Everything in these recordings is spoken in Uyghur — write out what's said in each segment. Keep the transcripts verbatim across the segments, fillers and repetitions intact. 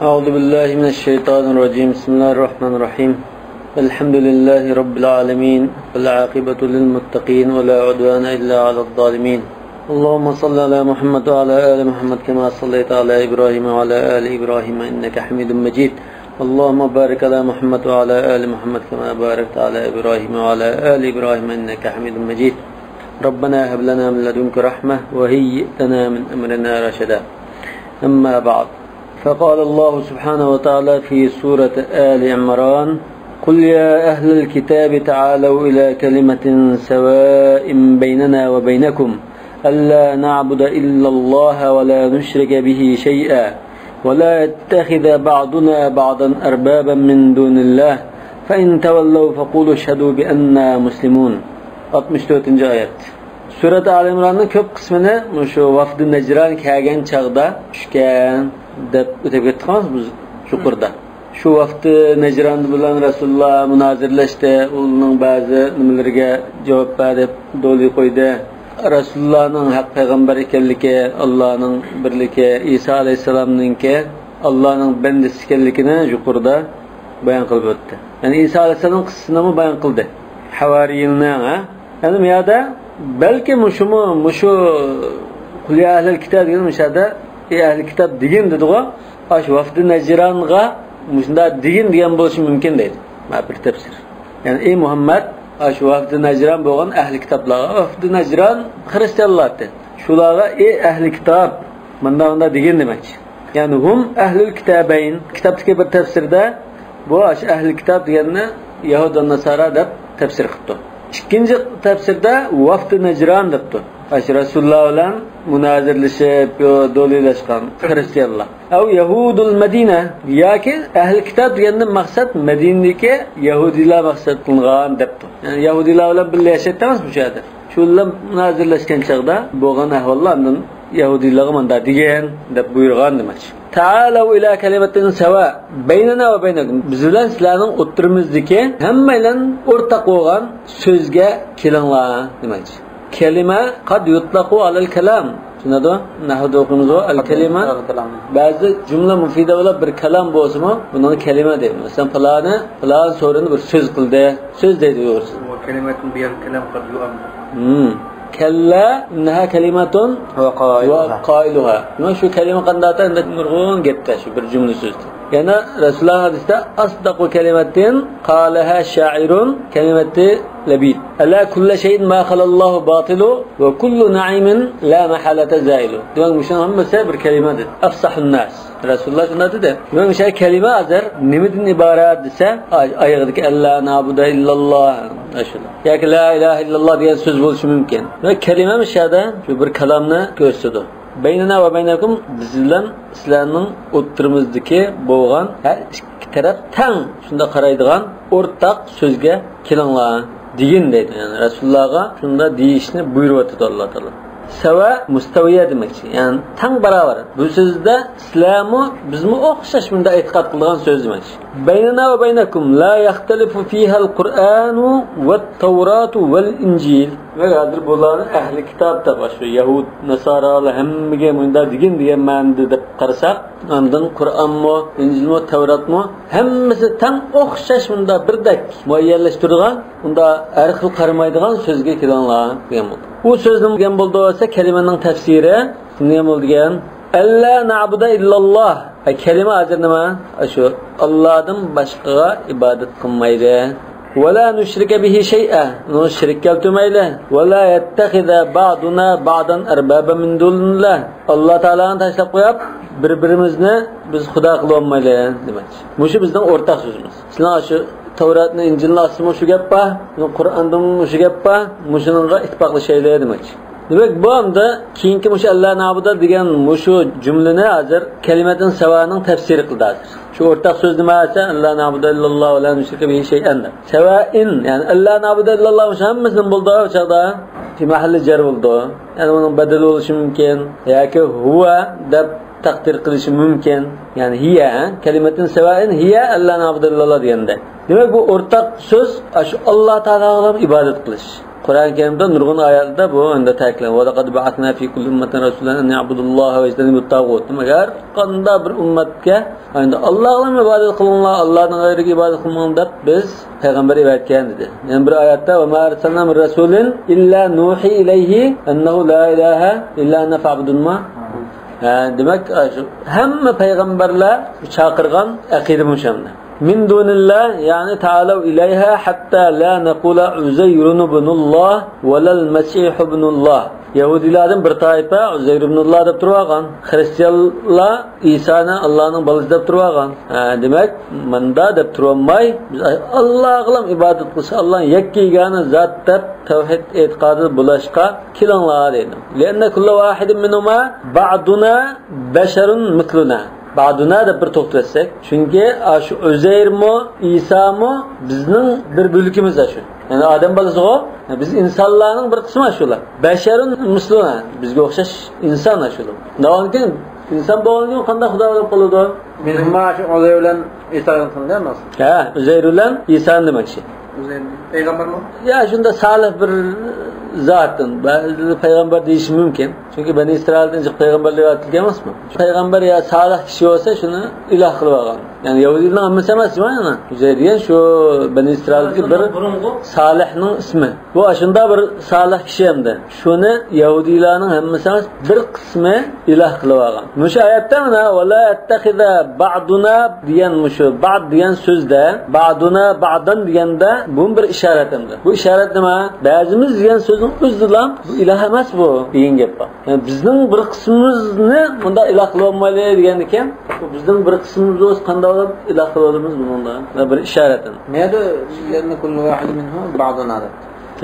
أعوذ بالله من الشيطان الرجيم. بسم الله الرحمن الرحيم. الحمد لله رب العالمين، والعاقبة للمتقين، ولا عدوان إلا على الظالمين. اللهم صل على محمد وعلى آل محمد كما صليت على إبراهيم وعلى آل إبراهيم إنك حميد مجيد. اللهم بارك على محمد وعلى آل محمد كما باركت على إبراهيم وعلى آل إبراهيم إنك حميد مجيد. ربنا هب لنا من لدنك رحمة وهيئ لنا من أمرنا رشدا. أما بعد، فقال الله سبحانه وتعالى في سورة آل عمران: قل يا أهل الكتاب تعالوا إلى كلمة سواء بيننا وبينكم ألا نعبد إلا الله ولا نشرك به شيئا ولا يتخذ بعضنا بعضا أربابا من دون الله فإن تولوا فقولوا اشهدوا بأننا مسلمون. ئاتمىش تۆتىنچى ئايەت. سۈرەت ئالى ئىمراننىڭ كۆپ قىسمىنى مۇشۇ ۋەفدى نەجران كەلگەن چاغدا چۈشكەن دەپ ئۆتۈپ كەتتۇق بىز يۇقىرىدا. شۇ ۋەفدى نەجران بىلەن رەسۇلۇللا مۇنازىرىلەشتى، ئۇلارنىڭ بەزى نېمىلىرىگە جاۋاب بەردى، دولى قويدى. رەسۇلۇللانىڭ ھەق پەيغەمبەر ئىكەنلىكى، ئاللانىڭ بىرلىكى، ئىسا ئەلەيھىسسالامنىڭكى ئاللانىڭ بەندىسى ئىكەنلىكىنى يۇقىرىدا بايان قىلىپ ئۆتتى. يەنى ئىسا ئەلەيھىسسالامنىڭ قىسسىسىنىمۇ بايان قىلدى. ھاۋارىيىننىڭ، ھە؟ يەنى بۇ يەردە بەلكى مۇشۇمۇ، مۇشۇ «قل يا أهل الكتاب» دېگەن مۇشۇ يەردە «ئەي ئەھلى كىتاب» دېگەن دېدىغۇ. ئاشۇ ۋەفدى نەجرانغا مۇشۇنداق دېگىن دېگەن بولۇشى مۇمكىن دەيدۇ. مانا بىر تەپسىر. يەنى ئەي مۇھەممەد، ئاشۇ ۋەفدى نەجران بولغان ئەھلى كىتابلارغا، ۋەفدى نەجران خىرىستىيانلاردى. شۇلارغا ئەي ئەھلى كىتاب، مۇنداق مۇنداق دېگىن دېمەكچى. يەنى ھۇم ئەھلۇل كىتابەين. كىتابتىكى بىر تەپسىردە بۇ ئاشۇ ئەھلى كىتاب دېگەننى يەھۇد ۋە ناسارا دەپ تەپسىر قىپتۇ. ئىككىنچى تەپسىردە ۋەفدى نەجران دەپتۇ. ئاشۇ رەسۇلۇللا بىلەن مۇنازىرىلىشىپ، دولىلاشقان خىرىستىيانلار. ئەۋ يەھۇدۇل مەدىنە، ياكى ئەھلى كىتاب دېگەندىن مەقسەت مەدىنىدىكى يەھۇدىيلار مەقسەت قىلىنغان دەپتۇ. يەنى يەھۇدىيلار بىلەن بىللە ياشايتتىڭىزمۇ شۇ يەردە؟ شۇ بىلەن مۇنازىرىلەشكەن چاغدا بولغان ئەھۋاللار ئاندىن يەھۇدىيلارغا مۇنداق دېگەن دەپ بۇيرۇغان دېمەكچى. تائالەۋ ئىلا كەلىمەتىن سەۋا بەينەنا ۋە بەينەكۇم. بىز بىلەن سىلەرنىڭ ئوتتۇرىمىزدىكى ھەممەيلەن ئورتاق بولغان سۆزگە كېلىڭلار دېمەكچى. كەلىمە قەد يۇتلەقۇ ئەلەل كەلام. چۈشىنىدۇ؟ نەھۋدا ئوقۇيمىزغۇ، ئەل كەلىمە. بەزى جۈملە مۇفىدە بولۇپ بىر كالام بولسىمۇ، بۇنىڭغا كەلىمە دەيمىز. مەسىلەن، پالانى، پالان سورۇنى بىر سۆز قىلدى. سۆز دەيدۇ ئۇيغۇرچىدا. وكلمة بيان كلام قد يؤم. ھىم. كلا إنها كلمة هو قائلها. هو قائلها. دېمەك، شۇ كەلىمە قانداقتا ئەمدى نۇرغۇن گەپتە شۇ بىر جۈملە سۆزدە. يەنە رەسۇلۇللا ھەدىستە أصدق كلمة قالها شاعر كلمة لبيد. ألا كل شيء ما خلا الله باطل وكل نعيم لا محالة زائل. دېمەك، مۇشۇنىڭ ھەممىسى بىر كەلىمە دېدى. أفصح الناس. رەسۇلۇللا شۇنداق دېدى. دېمەك، مۇشۇ كەلىمە ھازىر نېمىدىن ئىبارەت دېسە، ئاي-، ئايىغىدىكى «ئەللا نەئبۇدە ئىللاللا» ئاشۇ. ياكى «لا ئىلاھە ئىللاللا» دېگەن سۆز بولۇشى مۇمكىن. ۋە كەلىمە مۇشۇ يەردە شۇ بىر كالامنى كۆرسىتىدۇ. بەينەنا ۋە بەينەكۇم، بىز بىلەن سىلەرنىڭ ئوتتۇرىمىزدىكى بولغان ھەر ئىككى تەرەپ تەڭ شۇنداق قارايدىغان ئورتاق سۆزگە كېلىڭلار دېگىن دەيدۇ. يەنى رەسۇلۇللاغا شۇنداق دېيىشنى بۇيرۇۋاتىدۇ ئاللا تائالا. سەۋا مۇستەۋىيە دېمەكچى. يەنى تەڭ باراۋەر. بۇ سۆزدە سىلەرمۇ، بىزمۇ ئوخشاش مۇنداق ئېتىقاد قىلىدىغان سۆز دېمەكچى. بەينەنا ۋە بەينەكۇم لا يەختەلىفۇ فىھەل قۇرئانۇ ۋەت تەۋراتۇ ۋەل ئىنجىل. دېمەك، ھازىر بۇلارنى ئەھلى كىتاب دەپ، شۇ يەھۇد، ناسارالار ھەممىگە مۇنداق دېگىن دېگەن مەنىدە دەپ قارىساق، ئاندىن قۇرئانمۇ، ئىنجىلمۇ، تەۋراتمۇ ھەممىسى تەڭ ئوخشاش مۇنداق بىردەك مۇئەييەنلەشتۈرىدىغان، ئۇنداق ھەر خىل قارىمايدىغان سۆزگە كېلىڭلار دېگەن بولدى. ئۇ سۆز نېمە دېگەن بولدى دېسە، كەلىمىنىڭ تەپسىرى نېمە بولدى دېگەن؟ ئەللا نەئبۇدە ئىللاللا. ھە، كەلىمە ھازىر نېمە؟ ئاشۇ ئاللادىن باشقىغا ئىبادەت قىلمايلى. ۋەلا نۇشرىكە بىھى شەيئا. ئۇنىڭغا شېرىك كەلتۈرمەيلى. ۋەلا يەتتەخىزە بەئدۇنا بەئدەن ئەربابەن مىن دۇنىللا. ئاللا تائالانى تاشلاپ قويۇپ، بىر-بىرىمىزنى بىز خۇدا قىلىۋالمايلى دېمەكچى. مۇشۇ بىزنىڭ ئورتاق سۆزىمىز. سىلەر ئاشۇ تەۋراتنى، ئىنجىلنى ئاچسىمۇ شۇ گەپ بار، قۇرئاندىمۇ شۇ گەپ بار، مۇشۇنىڭغا ئىتتىپاقلىشايلى دېمەكچى. دېمەك، بۇ ئەمدى كېيىنكى مۇشۇ ئەللا نەئبۇدە دېگەن مۇشۇ جۈملىنى ھازىر كەلىمەتىن سەۋانىڭ تەپسىرى قىلدى ھازىر. شۇ ئورتاق سۆز نېمە دېسە، ئەللا نەئبۇدە ئىللاللا ۋەلا نۇشرىكە بىھى شەيئەن دەپ. سەۋائىن، يەنى ئەللا نەئبۇدە ئىللاللا مۇشۇ ھەممىسىنى بولدى ئۇ چاغدا. في محل جر بولىدۇ. يەنى ئۇنىڭ بەدىلى بولۇشى مۇمكىن. ياكى ھۇۋە دەپ تەقدىر قىلىشى مۇمكىن. يەنى ھىيە، كەلىمەتىن سەۋائىن ھىيە ئەللا نەئبۇدە ئىللاللا دېگەندە. دېمەك، بۇ ئورتاق سۆز ئاشۇ ئاللا تائالاغا ئىبادەت قىلىش. قۇرئان كەرىمدە نۇرغۇن ئايەتلەردە بۇ ئەمدى تەكىتلەنگەن. ۋەلەقەد بەئەسنا فى كۇللى ئۇممەتىن رەسۇلەن ئەن ئەبۇدۇللاھە ۋەجتەنىبۇت تاغۇت. دېمەك، ھەر قانداق بىر ئۈممەتكە ئەمدى ئاللاغىلا ئىبادەت قىلىڭلار، ئاللادىن غەيرىگە ئىبادەت قىلماڭ دەپ بىز پەيغەمبەر ئەۋەتكەن دېدى. يەنە بىر ئايەتتە، ۋەما ئەرسەلنا مىن رەسۇلىن ئىللا نۇھى ئىلەيھى ئەننەھۇ لا ئىلاھە ئىللا ئەنە فەئبۇدۇنما. ھە، دېمەك، شۇ ھەممە پەيغەمبەرلەر چاقىرغان ئەقىدە مۇشۇ ئەمدى. مىن دۇنىللا، يەنى تەئالەۋ ئىلەيھا ھەتتا لا نەقۇلە ئۇزەيرۇن ئىبنۇللا ۋەلەل مەسىھۇ ئىبنۇللا. يەھۇدىيلاردىن بىر تائىپە ئۇزەير ئىبنۇللا دەپ تۇرۇۋالغان. خرىستىيانلار ئىسانى ئاللانىڭ بالىسى دەپ تۇرۇۋالغان. ھە، دېمەك، مۇندا دەپ تۇرۇۋالماي، بىز ئاللاغىلا ئىبادەت قىلسا، ئاللا يەككە يېگانە زات دەپ تەۋھىد ئېتىقادىدا بولۇشقا كېلىڭلار دەيدۇ. لىئەننە كۇللە ۋاھىدىن مىنھۇما بەئدۇنا بەشەرۇن مىسلۇنا. بەئدۇنا دەپ بىر توختىۋەتسەك. چۈنكى ئاشۇ ئۇزەيرمۇ، ئىسامۇ بىزنىڭ بىر بۆلىكىمىز ئاشۇ. يەنى ئادەم بالىسىغۇ، بىز ئىنسانلارنىڭ بىر قىسمى ئاشۇلار. بەشەرۇن مىسلۇنا، بىزگە ئوخشاش ئىنسان ئاشۇلار. ئۇنداقكەن ئىنسان بولغاندىن كېيىن قانداق خۇدا بولۇپ قالىدۇ؟ مىنھۇما شۇ ئۇزەير بىلەن ئىسا دېمەكچى. ھە، ئۇزەير بىلەن ئىسانى دېمەكچى. ئۇزەير پەيغەمبەرمۇ؟ يا، شۇندا سالىھ بىر زاتتىن. بەزىلەر پەيغەمبەر دېيىشى مۇمكىن. چۈنكى بەنى ئىسرائىلدىن جىق پەيغەمبەرلەر ئەۋەتىلگەن ئەمەسمۇ؟ پەيغەمبەر يا سالىھ كىشى بولسا، شۇنى ئىلاھ قىلىپ ئالغان. يەنى يەھۇدىيلارنىڭ ھەممىسى ئەمەس، مانا. ئۇزەير دېگەن شۇ بەنى ئىسرائىلدىكى بىر بۇرۇنقى سالىھنىڭ ئىسمى. بۇ ئاشۇنداق بىر سالىھ كىشى ئەمدى. شۇنى يەھۇدىيلارنىڭ ھەممىسى ئەمەس، بىر قىسمى ئىلاھ قىلىپ ئالغان. مۇشۇ ئايەتتە مانا، ۋەلا يەتتەخىزە بەئدۇنا دېگەن مۇشۇ بەئد دېگەن سۆزدە، بەئدۇنا بەئدەن دېگەندە، بۇ بىر ئىشارەت ئەمدى. بۇ ئىشارەت نېمە؟ بەزىمىز دېگەن سۆزنىڭ ئۆزىدىلا بۇ ئىلاھ ئەمەس بۇ دېگەن گەپ بار. يەنى بىزنىڭ بىر قىسمىمىزنى مۇنداق ئىلاھ قىلىۋالمايلى دېگەندىكىن، بۇ بىزنىڭ بىر قىسمىمىز بولسا قانداق قىلىپ ئىلاھ قىلىۋالىمىز بۇنىڭدا؟ بۇ بىر ئىشارەت ئەمدى. نەدە لەننە كۇللۇ ۋاھىدىن مىنھۇم بەئدۇنا دەپ.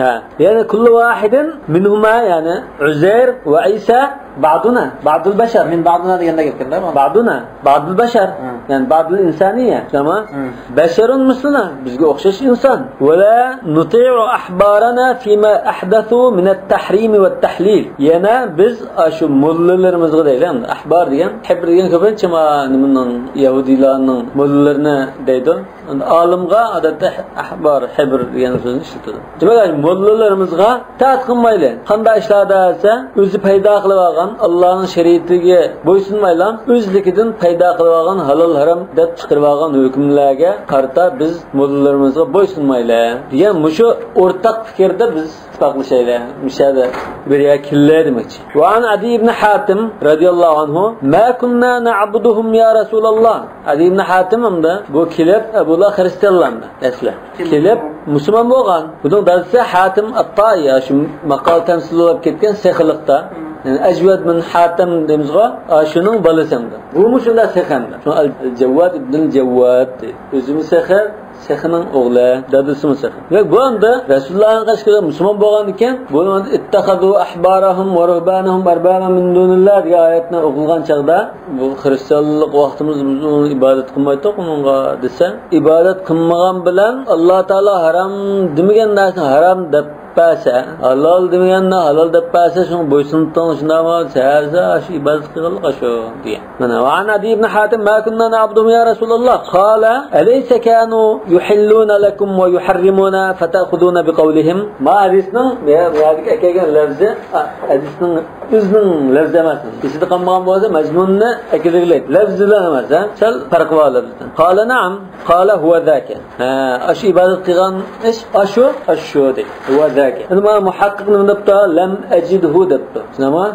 ھە. يەنى كۇللۇ ۋاھىدىن مىنھۇما، يەنى ئۇزەير ۋە ئىسا بەئدۇنا، بەئدۇل بەشەر. مىن بەئدۇنا دېگەندە گەپ كەلدى. بەئدۇنا، بەئدۇل بەشەر. ھە. يەنى بەئدۇل ئىنسانىيە. تامام. ھە. بەشەرۇن مىسلۇنا، بىزگە ئوخشاش ئىنسان. ۋەلا نۇتىئۇ ئەھبارەنا فىما ئەھدەسۇ مىنەت تەھرىمى ۋەت تەھلىل. يەنە بىز ئاشۇ موللىلىرىمىزغا دەيلى. ئەھبار دېگەن، ھەبر دېگەن كۆپىنچە ما نېمىنىڭ، يەھۇدىيلارنىڭ موللىلىرىنى دەيدۇ. ئەمدى ئالىمغا ئادەتتە ئەھبار، ھەبر دېگەن سۆزنى ئىشلىتىدۇ. دېمەك، موللىلىرىمىزغا ئىتائەت قىلمايلى. قانداق ئىشلاردا دېسە، ئۆزى پەيدا قىلىۋالغان، ئاللانىڭ شەرىئىتىگە بويسۇنمايلا، ئۆزلۈكىدىن پەيدا قىلىۋالغان ھالال ھارام دەپ چىقىرىۋالغان ھۆكۈملەرگە قارىتا بىز موللىلىرىمىزغا بويسۇنمايلى دېگەن مۇشۇ ئورتاق پىكىردە بىز ئىتتىپاقلىشايلى. مۇشۇ يەردە بىر يەر كېلىلى دېمەكچى. ۋە ئەن ئەدى ئىبنى ھاتىم رەزىياللاھۇ ئەنھۇ، ما كنا نعبدهم يا رسول الله. ئەدى ئىبنى ھاتىم ئەمدى بۇ كېلىپ، ئە، بۇلار خرىستىيانلار ئەمدى ئەسلى. كېلىپ مۇسۇلمان بولغان. بۇنىڭ دادىسى ھاتىم ئەتتائى، شۇ ماقالە تەمسىلى بولۇپ كەتكەن سېخىلىقتا. يەنى ئەجۋەد بىن ھاتىم دەيمىزغۇ، ئا، شۇنىڭ بالىسى ئەمدى. بۇمۇ شۇنداق سېخى ئەمدى. شۇڭا ئەل-، ئەل-جەۋۋاد ئىبنىل جەۋۋاد دەيدۇ. ئۆزىمۇ سېخى، سېخىنىڭ ئوغلى، دادىسىمۇ سېخى. دېمەك، بۇ ئەمدى رەسۇلۇللاھنىڭ قېشىغا مۇسۇلمان بولغاندىن كېيىن، بۇ ئەمدى اتخذوا أحبارهم ورهبانهم أربابا من دون الله دېگەن ئايەتنى ئوقۇلغان چاغدا، بۇ خرىستىيانلىق ۋاقتىمىزدا بىز ئۇنى ئىبادەت قىلمايتتۇق ئۇنىڭغا دېسە، ئىبادەت قىلمىغان بىلەن ئاللا تائالا ھارام دېمىگەن نەرسىنى ھارام دەپ بەرسە، ھالال دېمىگەننى ھالال دەپ بەرسە، شۇڭا بويسۇنۇپ تۇرۇڭ، شۇنداقمۇ؟ سەھەرسە شۇ ئىبادەت قىلغانلىق شۇ دېگەن. مانا، ۋە ئەن ئەدى ئىبنى ھاتىم، ما كنا نعبدهم يا رسول الله. قال، أليس كانوا يحلون لكم ويحرمون فتأخذون بقولهم؟ ما ھەدىسنىڭ، يا، يەردىكى ئەكەلگەن لەۋزى، ئا، ھەدىسنىڭ ئۆزىنىڭ لەۋزى ئەمەس. ئېسىدە قالمىغان بولسا، مەزمۇننى ئەكېلىگلىك. لەۋزى بىلەن ئەمەس، ھە؟ سەل پەرقى بار لەۋزىدىن. قال نعم. قال هو ذاك. ھە، ئاشۇ ئىبادەت قىلغان ئىش ئاشۇ، ئاشۇ دەيدۇ. هو ذاك. ئەمما مۇھەققىق نېمە دەپتۇ؟ لم أجده دەپتۇ. شۇنداقمۇ؟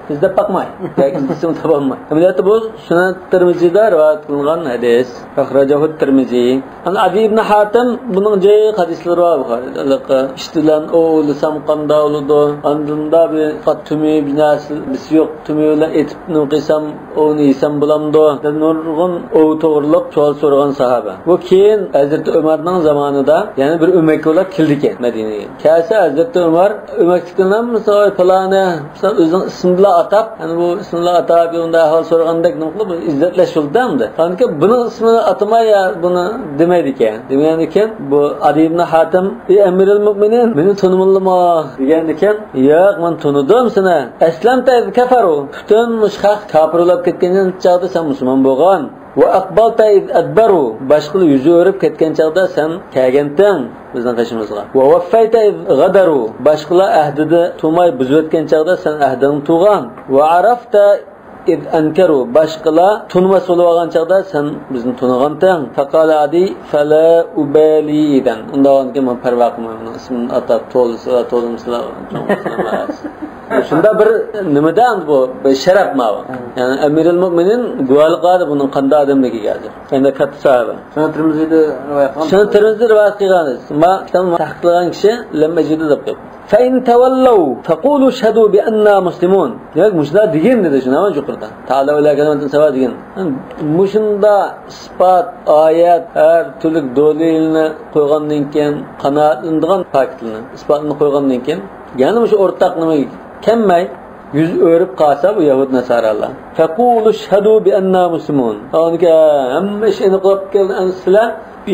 ئىزدەپ باقماي. ياكى ئىزدىسىمۇ تاپالماي. ئەمەلىيەتتە بۇ سۈنەن تىرمىزىدا رىۋايەت قىلىنغان ھەدىس. أخرجه الترمذي. ئەمدى ئەدى ئىبنى ھاتىم بۇنىڭ جىق ھەدىسلىرى بار بۇخارىدا. ھېلىقى ئىت بىلەن ئوۋلىسام قانداق بولىدۇ؟ ئاندىن مۇنداق بىر قات تۈمى، بىر نەرسە، بىسى يوق تۈمى بىلەن ئېتىپ نېمە قىلسام، ئوۋنى يېسەم بولامدۇ؟ دەپ نۇرغۇن ئوۋ توغرىلىق سوئال سورىغان ساھابە. بۇ كېيىن ھەزرىتى ئۆمەرنىڭ زامانىدا يەنە بىر ئۆمەك بولاپ كېلىدىكەن مەدىنىگە. كەلسە ھەزرىتى ئۆمەر ئۆمەكتىكىلەرنى مىسال پالانى، مىسال ئۆزىنىڭ ئىسمى بىلەن ئاتاپ، يەنى بۇ ئىسمى بىلەن ئاتاپ، بۇندا ئەھۋال سورىغاندەك نېمە قىلىپ ئىززەتلەش يولىدا ئەمدى. ئاندىن كېيىن بۇنىڭ ئىسمىنى ئاتىماي، يا بۇنى دېمەيدىكەن. دېمىگەندىكىن بۇ ئەدى ئىبنى ھاتىم، ئى ئەمىرۇل مۇئمىنىن، مېنى تونۇمىدىڭمۇ؟ دېگەندىكىن، ياق، مەن تونۇدۇم سېنى. أسلمت إذ كفروا. پۈتۈن مۇشۇ خەق كاپىر بولاپ كەتكەن چاغدا سەن مۇسۇلمان بولغان. وأقبلت إذ أدبروا، باشقىلار يۈز ئۆرۈپ كەتكەن چاغدا سەن كەلگەنتىڭ بىزنىڭ قېشىمىزغا. ووفيت إذ غدروا، باشقىلار ئەھدىدە تۇرماي بۇزۇۋەتكەن چاغدا سەن ئەھدىڭنى تۇرغان. وعرفت إذ أنكروا، باشقىلار تونۇماس بولۇۋالغان چاغدا سەن بىزنى تونۇغانتىڭ. فقال عدي: فلا أبالي إذن. ئۇنداق بولغاندىكىن مەن پەرۋا قىلمايمەن، ئۇنىڭ ئىسمىنى ئاتاپ تولىسىلا، تولىمىسىلا. شۇنداق بىر نېمىدە ئەمدى بۇ، بىر شەرەپ ماۋۇ. يەنى ئەمىرۇل مۆمىنىن گۇۋاھلىق بەردى بۇنىڭ قانداق ئادەملىكىگە ھازىر. ئەمدى كاتتا ساھابە. سۇنەن تىرمىزىدە رىۋايەت قىلغان. سۇنەن تىرمىزىدە رىۋايەت قىلغان. ما كىتابنى تەھقىق قىلغان كىشى لەم ئەجىدۇ دەپ قويۇپتۇ. فإن تولوا فقولوا اشهدوا بأننا مسلمون. دېمەك، مۇشۇنداق دېگىن دېدى، شۇنداقمۇ يۇقىرىدا. تائالوا إلى كلمة سواء دېگىن. مۇشۇنداق ئىسپات، ئايەت، ھەر تۈرلۈك دەلىلنى قويغاندىن كېيىن، قانائەتلىنىدىغان پاكىتلىرىنى، ئىسپاتلىرىنى قويغاندىن كېيىن، يەنە مۇشۇ ئورتاق نېمىگە كەلمەي، يۈز ئۆرۈپ قالسا بۇ يەھۇد ناسارالار. فقولوا اشهدوا بأننا مسلمون. ئاندىن كېيىن ھەممە ئىش ئېنىقلاپ كەلدى، ئەمدى سىلەر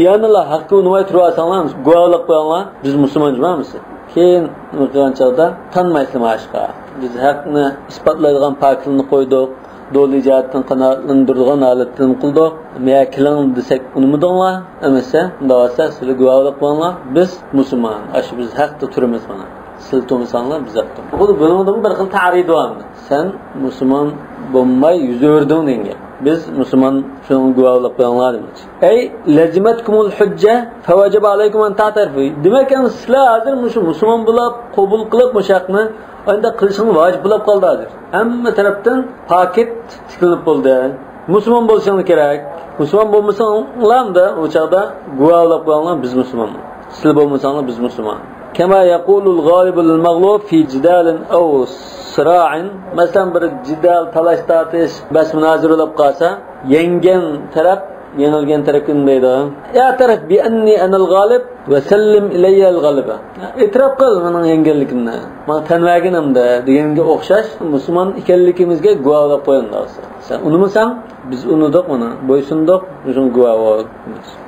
يەنىلا ھەققە ئۇنىماي تۇرۇۋالساڭلار، گۇۋاھلىق قويۇڭلار، بىز مۇسۇلمان جۇمۇ ھەممىسى. كېيىن نېمە قىلغان چاغدا تانمايسىلەر مانا ئاشقا. بىز ھەقنى ئىسپاتلايدىغان پاكىتلارنى قويدۇق، دەلىل جەھەتتىن قانائەتلەندۈرىدىغان ھالەتتە نېمە قىلدۇق؟ مەيە كېلىڭ دېسەك ئۇنىمىدىڭلار، ئەمەسە ئۇنداق بولسا سىلەر گۇۋاھلىق بېرىڭلار، بىز مۇسۇلمان، ئاشۇ بىز ھەقتە تۇرىمىز مانا. سىلەر تۇرمىساڭلار بىز ھەقتە. بۇ بۇنىڭدىمۇ بىر خىل تەرىدۇ ئەمدى. سەن مۇسۇلمان بولماي يۈز ئۆردۈڭ دېگەن گەپ. بىز مۇسۇلمان، شۇنىڭغا گۇۋاھلىق بېرىڭلار دېمەكچى. أي لزمتكم الحجة فوجب عليكم أن تعترفوا. دېمەك، ئەمدى سىلەر ھازىر مۇشۇ مۇسۇلمان بولۇپ، قوبۇل قىلىپ مۇشۇ ھەقنى، ئانداق قىلىشىڭلار ۋاجىپ بولۇپ قالدى ھازىر. ھەممە تەرەپتىن پاكىت تىكلىنىپ بولدى. مۇسۇلمان بولۇشۇڭلار كېرەك. مۇسۇلمان بولمىساڭلار ئەمدى ئۇ چاغدا گۇۋاھلىق بېرىڭلار، بىز مۇسۇلمانمىز. سىلەر بولمىساڭلار بىز مۇسۇلمان. كما يقول الغالب للمغلوب في جدال أو صراع. مەسىلەن، بىر جېدەل، تالاش-تارتىش، بەس-مۇنازىرە بولۇپ قالسا، يەڭگەن تەرەپ يېڭىلگەن تەرەپكە نېمە دەيدۇ؟ اعترف بأني أنا الغالب وسلم إلي الغلبة. ئېتىراپ قىل مېنىڭ يەڭگەنلىكىمنى، ماڭا تەن بەرگىن ئەمدى دېگەنگە ئوخشاش، مۇسۇلمان ئىكەنلىكىمىزگە گۇۋاھلىق قويۇڭ دەۋاتىدۇ. سەن ئۇنىمىساڭ، بىز ئۇنىدۇق مانا، بويسۇندۇق، شۇنىڭغا گۇۋاھ بول.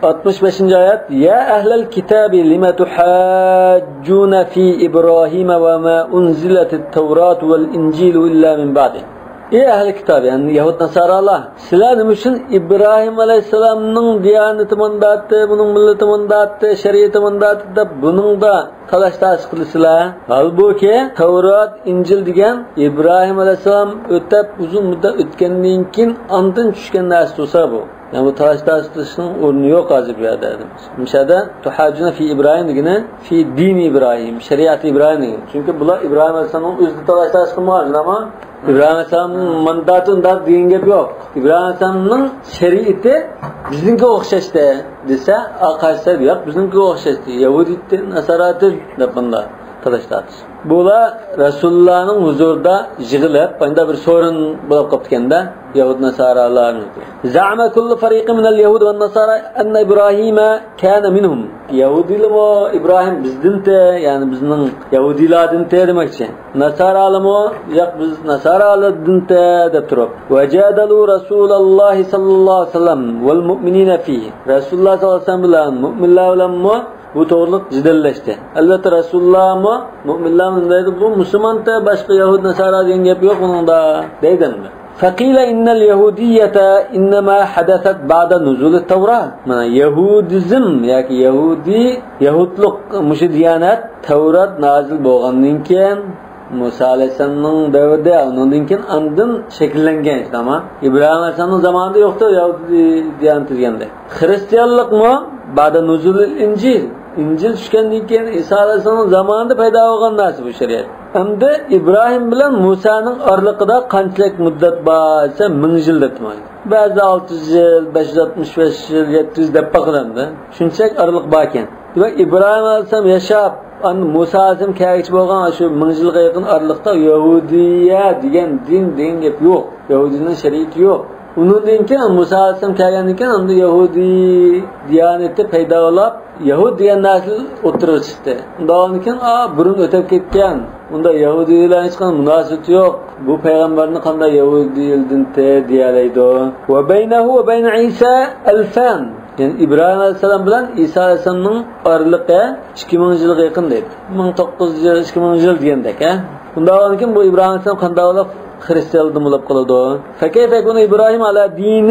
ئاتمىش بەشىنچى ئايەت: يا أهل الكتاب لم تحاجون في إبراهيم وما أنزلت التوراة والإنجيل إلا من بعده. ئى ئەھلى كىتاب، يەنى يەھۇد ناسارالار، سىلەر نېمە ئۈچۈن ئىبراھىم ئەلەيھىسسالامنىڭ دىيانىتى مۇنداقتى، بۇنىڭ مىللىتى مۇنداقتى، شەرىئىتى مۇنداقتى دەپ بۇنىڭدا تالاش-تارتىش قىلىسىلەر؟ ھالبۇكى، تەۋرات، ئىنجىل دېگەن ئىبراھىم ئەلەيھىسسالام ئۆتەپ ئۇزۇن مۇددەت ئۆتكەندىن كېيىن ئاندىن چۈشكەن نەرسە تۇرسا بۇ. يەنى بۇ تالاش-تارتىشنىڭ ئورنى يوق ھازىر بۇ يەردە. مۇشۇ يەردە تۇھاجۇنە فى ئىبراھىم دېگىنى فى دىنى ئىبراھىم، شەرىئەتى ئىبراھىم دېگەن. چۈنكى بۇلار ئىبراھىم ئەلەيھىسسالامنىڭ ئۆزىدە تالاش-تارتىش قىلمىغان، شۇنداقمۇ؟ ئىبراھىم ئەلەيھىسسالام مانداتى ئۇنداق دېگەن گەپ يوق. ئىبراھىم ئەلەيھىسسالامنىڭ شەرىئىتى بىزنىڭكىگە ئوخشاشتى دېسە، ئا، قارشى تەرەپ ياق، بىزنىڭكىگە ئوخشاشتى، يەھۇدىيتى، ناساراتى دەپ بۇنداق تالاش-تارتىش. بۇلار رەسۇلۇللانىڭ ھۇزۇرىدا يىغىلىپ، ئانداق بىر سورۇن بولۇپ قاپتىكەن-دە، يەھۇد ناسارالارنىڭكى. زەئەمە كۇللۇ فەرىقىن مىنەل يەھۇدى ۋەن ناسارا ئەننە ئىبراھىمە كانە مىنھۇم. يەھۇدىيلىمۇ ئىبراھىم بىزدىنتى، يەنى بىزنىڭ يەھۇدىيلاردىنتى دېمەكچى. ناسارالىمۇ، ياق، بىز ناسارالاردىنتى دەپ تۇرۇپ. ۋەجادەلۇ رەسۇلەللاھى سەللەللاھۇ ئەلەيھى ۋەسەللەم ۋەل مۇئمىنىنە فىھ. رەسۇلۇللا سەللەللاھۇ ئەلەيھى ۋەسەللەم بىلەن مۇئمىنلار بىلەنمۇ بۇ توغرىلىق جېدەللەشتى. ئەلۋەتتە، رەسۇلۇللامۇ، مۇئمىنلارمۇ نېمە دەيدۇ؟ بۇ مۇسۇلمانتى، باشقا يەھۇد ناسارا دېگەن گەپ يوق بۇنىڭدا، دەيدۇ ئەمدى. فقيل إن اليهودية إنما حدثت بعد نزول التوراة. مانا، يەھۇدىزم ياكى يەھۇدىي، يەھۇدلۇق مۇشۇ دىيانەت تەۋرات نازىل بولغاندىن كېيىن، مۇسا ئەلەيھىسسالامنىڭ دەۋرىدە، ئۇنىڭدىن كېيىن ئاندىن شەكىللەنگەن ئىشلارما. ئىبراھىم ئەلەيھىسسالامنىڭ زامانىدا يوقتۇ يەھۇدىي دىيانىتى دېگەندەك. خىرىستىيانلىقمۇ بعد نزول الإنجيل. ئىنجىل چۈشكەندىن كېيىن ئىسا ئەلەيھىسسالامنىڭ زامانىدا پەيدا بولغان نەرسە بۇ شەرىئەت. ئەمدى ئىبراھىم بىلەن مۇسانىڭ ئارىلىقىدا قانچىلىك مۇددەت بار دېسە، مىڭ يىل دەپتۇ. بەزىدە ئالتە يۈز يىل، بەش يۈز ئاتمىش بەش يىل، يەتتە يۈز دەپ باقىدۇ ئەمدى. شۇنچىلىك ئارىلىق باركەن. دېمەك، ئىبراھىم ئەلەيھىسسالام ياشاپ، ئاندىن مۇسا ئەلەيھىسسالام كەلگۈچە بولغان شۇ مىڭ يىلغا يېقىن ئارىلىقتا يەھۇدىيە دېگەن دىن دېگەن گەپ يوق. يەھۇدىينىڭ شەرىئىتى يوق. ئۇنىڭدىن كېيىن، مۇسا ئەلەيھىسسالام كەلگەندىن كېيىن، ئاندىن يەھۇدىي دىيانىتى پەيدا بولۇپ، يەھۇد دېگەن نەرسە ئوتتۇرىغا چىقتى. ئۇنداق بولغاندىن كېيىن، ئا، بۇرۇن ئۆتۈپ كەتكەن، ئۇندا يەھۇدىيلار ھېچقانداق مۇناسىۋىتى يوق. بۇ پەيغەمبەرنى قانداق يەھۇدىيلىدىنتى دېيەلەيدۇ؟ وبينه وبين عيسى ألفان. يەنى ئىبراھىم ئەلەيھىسسالام بىلەن ئىسا ئەلەيھىسسالامنىڭ ئارىلىقى ئىككى مىڭ يىلغا يېقىن دەيدۇ. مىڭ توققۇز يۈز يىل، ئىككى مىڭ يىل دېگەندەك، ھە؟ ئۇنداق بولغاندىكىن بۇ ئىبراھىم ئەلەيھىسسالام قانداق بولۇپ خرىستىيانلاردىن بولۇپ قالىدۇ. فكيف يكون إبراهيم على دين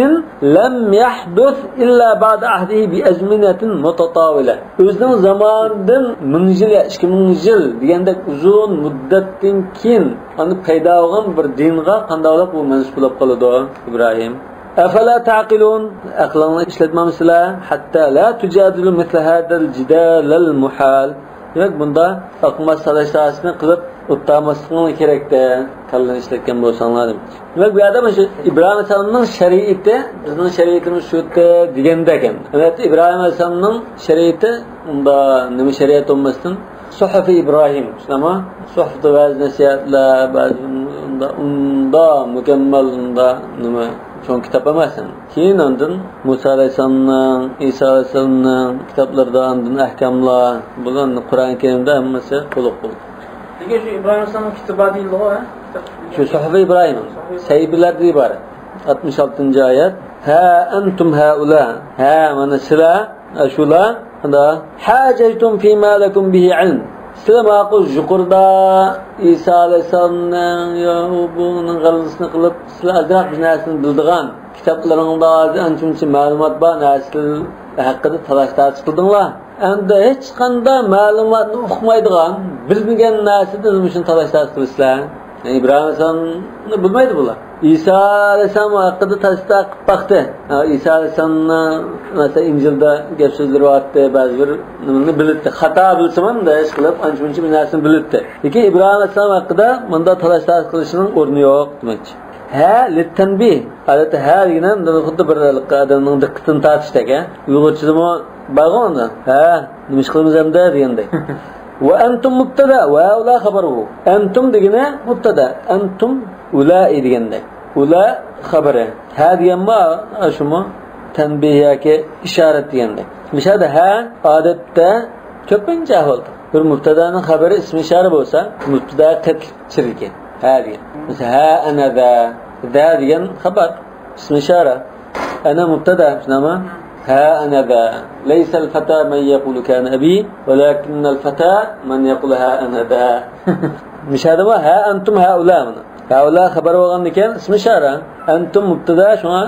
لم يحدث إلا بعد عهده بأزمنة متطاولة. ئۆزىنىڭ زامانىدىن مىڭ يىل يا ئىككى مىڭ يىل دېگەندەك ئۇزۇن مۇددەتتىن كېيىن ئاندىن پەيدا بولغان بىر دىنغا قانداقلاپ ئۇ مەنسۇپ بولۇپ قالىدۇ، ئىبراھىم؟ أفلا تعقلون؟ ئەقلىڭلارنى ئىشلەتمەمسىلەر؟ حتى لا تجادلوا مثل هذا الجدال المحال. دېمەك، بۇندا ئاقماس تالاش-تارتىشنى قىلىپ ئۇتالماسلىقىڭلار كېرەكتە، كاللىنى ئىشلەتكەن بولساڭلار دېمەكچى. دېمەك، بۇ يەردە مانا شۇ ئىبراھىم ئەلەيھىسسالامنىڭ شەرىئىتى بىزنىڭ شەرىئىتىمىز شۇ دېگەندەك ئەمدى. ئەلۋەتتە، ئىبراھىم ئەلەيھىسسالامنىڭ شەرىئىتى ئۇندا نېمە شەرىئەت بولماستىن، سۇھۇفى ئىبراھىم، شۇنداقمۇ؟ سۇھۇفتا ۋەز-نەسىھەتلەر، بەزى ئۇندا، ئۇندا مۇكەممەل، ئۇندا نېمە، چوڭ كىتاب ئەمەس ئەمدى. كېيىن ئاندىن مۇسا ئەلەيھىسسالامنىڭ، ئىسا ئەلەيھىسسالامنىڭ كىتابلىرىدا ئاندىن ئەھكاملار، بۇلار قۇرئان كەرىمدە ھەممىسى تولۇق بولدى. لېكىن شۇ ئىبراھىم ئەلەيھىسسالامنىڭ كىتابى دېيىلىدىغۇ، ھە؟ كىتاب. شۇ سۇھۇفى ئىبراھىم، سەھىپىلەردىن ئىبارەت. ئاتمىش ئالتىنچى ئايەت. ھا ئەنتۇم ھائۇلا. ھە، مانا سىلەر، شۇلار، ئاندا، حاججتم فيما لكم به علم. سىلەر ماقۇل يۇقىرىدا ئىسا ئەلەيھىسسالامنىڭ يا بۇنىڭ غەلىبىسىنى قىلىپ، سىلەر ئازراق بىر نەرسىنى بىلىدىغان، كىتابلىرىڭدا ئانچە-مۇنچە مەلۇمات بار نەرسىلەر ھەققىدە تالاش-تارتىش قىلدىڭلار. ئەمدى ھېچقانداق مەلۇماتنى ئۇقمايدىغان، بىلمىگەن نەرسىدە نېمە ئۈچۈن تالاش-تارتىش قىلىسىلەر؟ يەنى ئىبراھىم ئەلەيھىسسالامنى بىلمەيدۇ بۇلار. ئىسا ئەلەيھىسسالام ھەققىدە تەستىق قىلىپ باقتى. ھە، ئىسا ئەلەيھىسسالامنى، مەسىلەن، ئىنجىلدا گەپ سۆزلىرى بارتتى، بەزى بىر نېمىنى بىلەتتى. خاتا بىلسىمۇ، ئىشقىلىپ، ئانچە-مۇنچە بىر نەرسىنى بىلەتتى. لېكىن ئىبراھىم ئەلەيھىسسالام ھەققىدە مۇنداق تالاش-تارتىش قىلىشنىڭ ئورنى يوق دېمەكچى. ھە، لىتتەنبىھ. ئادەتتە ھە دېگىنى خۇددى بىر ئادەمنىڭ دىققىتىنى تارتىشتەك، ھە. ئۇيغۇرچىدىمۇ بارغۇ ئۇندا. ھە، نېمە ئىش قىلىمىز ئەمدى دېگەندەك. ۋە ئەنتۇم مۇبتەدا، ۋە ھائۇلا خەبەر بۇ. ئەنتۇم دېگىنى مۇبتەدا، ئەنتۇم ئۇلائى دېگەندەك. ئۇلا خەبىرى. ھە دېگەنمۇ، شۇمۇ تەنبىھ ياكى ئىشارەت دېگەندەك. مىسالدا ھە، ئادەتتە كۆپىنچە ئەھۋالدا بىر مۇبتەدانىڭ خەبىرى ئىسمى ئىشارە بولسا، مۇبتەدا قېتىلىپ چىقىدىكەن. ھە دېگەن. مىسال، ھە ئەنە ذا. ذا دېگەن خەبەر. ئىسمى ئىشارە. ئەنە مۇبتەدا، شۇنداقمۇ؟ ھە ئەنە ذا. ليس الفتى من يقول كان أبي، ولكن الفتى من يقول ها أنا ذا. مىسالدىمۇ ھە ئەنتۇم ھائۇلا مانا. ھائۇلا خەبەر بولغاندىكىن ئىسمى ئىشارە. ئەنتۇم مۇبتەدا، شۇڭا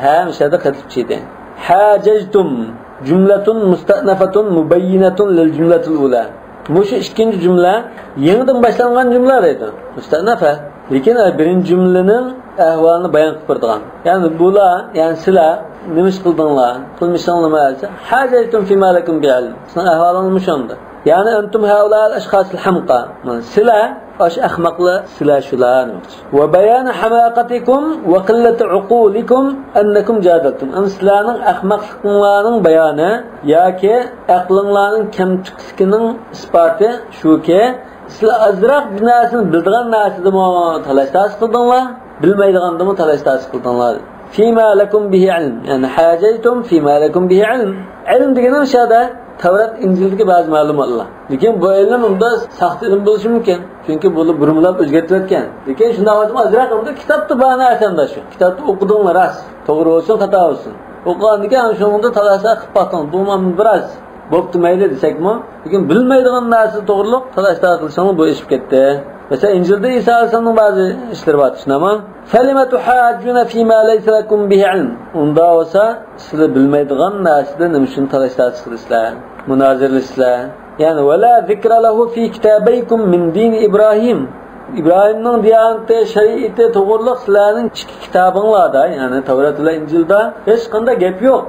ھە مىسالدا قېتىلىپ چىقتى. حاججتم جملة مستأنفة مبينة للجملة الأولى. مۇشۇ ئىككىنچى جۈملە يېڭىدىن باشلانغان جۈملە دەيدۇ. مۇستەنەفە. لېكىن بىرىنچى جۈملىنىڭ ئەھۋالىنى بايان قىلىپ بېرىدىغان. يەنى بۇلار، يەنى سىلەر نېمە ئىش قىلدىڭلار؟ قىلمىشىڭلارمۇ دېسە، حاججتم فيما لكم به علم. سىزنىڭ ئەھۋالىڭىز مۇشۇنداق. يەنى أنتم هؤلاء الأشخاص الحمقى. مانا سىلەر، ئاشۇ ئەخمەقلار سىلەر شۇلار دېمەكچى. وبيان حماقتكم وقلة عقولكم أنكم جادلتم. ئەمدى سىلەرنىڭ ئەخمەقلىقىڭلارنىڭ بايانى ياكى ئەقلىڭلارنىڭ كەمتۈكلۈكىنىڭ ئىسپاتى شۇكى، سىلەر ئازراق بىر نەرسىنى بىلىدىغان نەرسىدىمۇ تالاش-تارتىش قىلدىڭلار، بىلمەيدىغاندىمۇ تالاش-تارتىش قىلدىڭلار. فيما لكم به علم، يەنى حاججتم فيما لكم به علم. ئىلىم دېگىنىڭ شۇ يەردە تەۋرات، ئىنجىلدىكى بەزى مەلۇماتلار. لېكىن بۇ ئىلىم ئۇندا ساختا ئىلىم بولۇشى مۇمكىن. چۈنكى بۇنى بۇرمىلاپ ئۆزگەرتىۋەتكەن. لېكىن شۇنداق بولسىمۇ ئازراق ئۇندا كىتابتا بار نەرسە ئەمدى شۇ. كىتابتا ئوقۇدۇڭلار راست. توغرا بولسۇن، خاتا بولسۇن. ئوقۇغاندىن كېيىن شۇنىڭدا تالاش-تارتىش قىلىپ باقتىڭ. بۇ مانا بىراز بوپتۇ مەيلى دېسەكمۇ، لېكىن بىلمەيدىغان نەرسە توغرۇلۇق تالاش-تارتىش قىلىشىڭلار بۇ ئېشىپ كەتتى. مەسىلەن، ئىنجىلدا ئىسا ئەلەيھىسسالامنىڭ بەزى ئىشلىرى بار، شۇنداقمۇ؟ فلم تحاجون فيما ليس لكم به علم. ئۇنداق بولسا، سىلەر بىلمەيدىغان نەرسىدە نېمە ئۈچۈن تالاش-تارتىش قىلىسىلەر، مۇنازىرىلىشىسىلەر؟ يەنى، ولا ذكر له في كتابيكم من دين إبراهيم. ئىبراھىمنىڭ دىيانىتى، شەرىئىتى توغرۇلۇق سىلەرنىڭ ئىچكى كىتابىڭلاردا، يەنى تەۋرات بىلەن ئىنجىلدا ھېچقانداق گەپ يوق.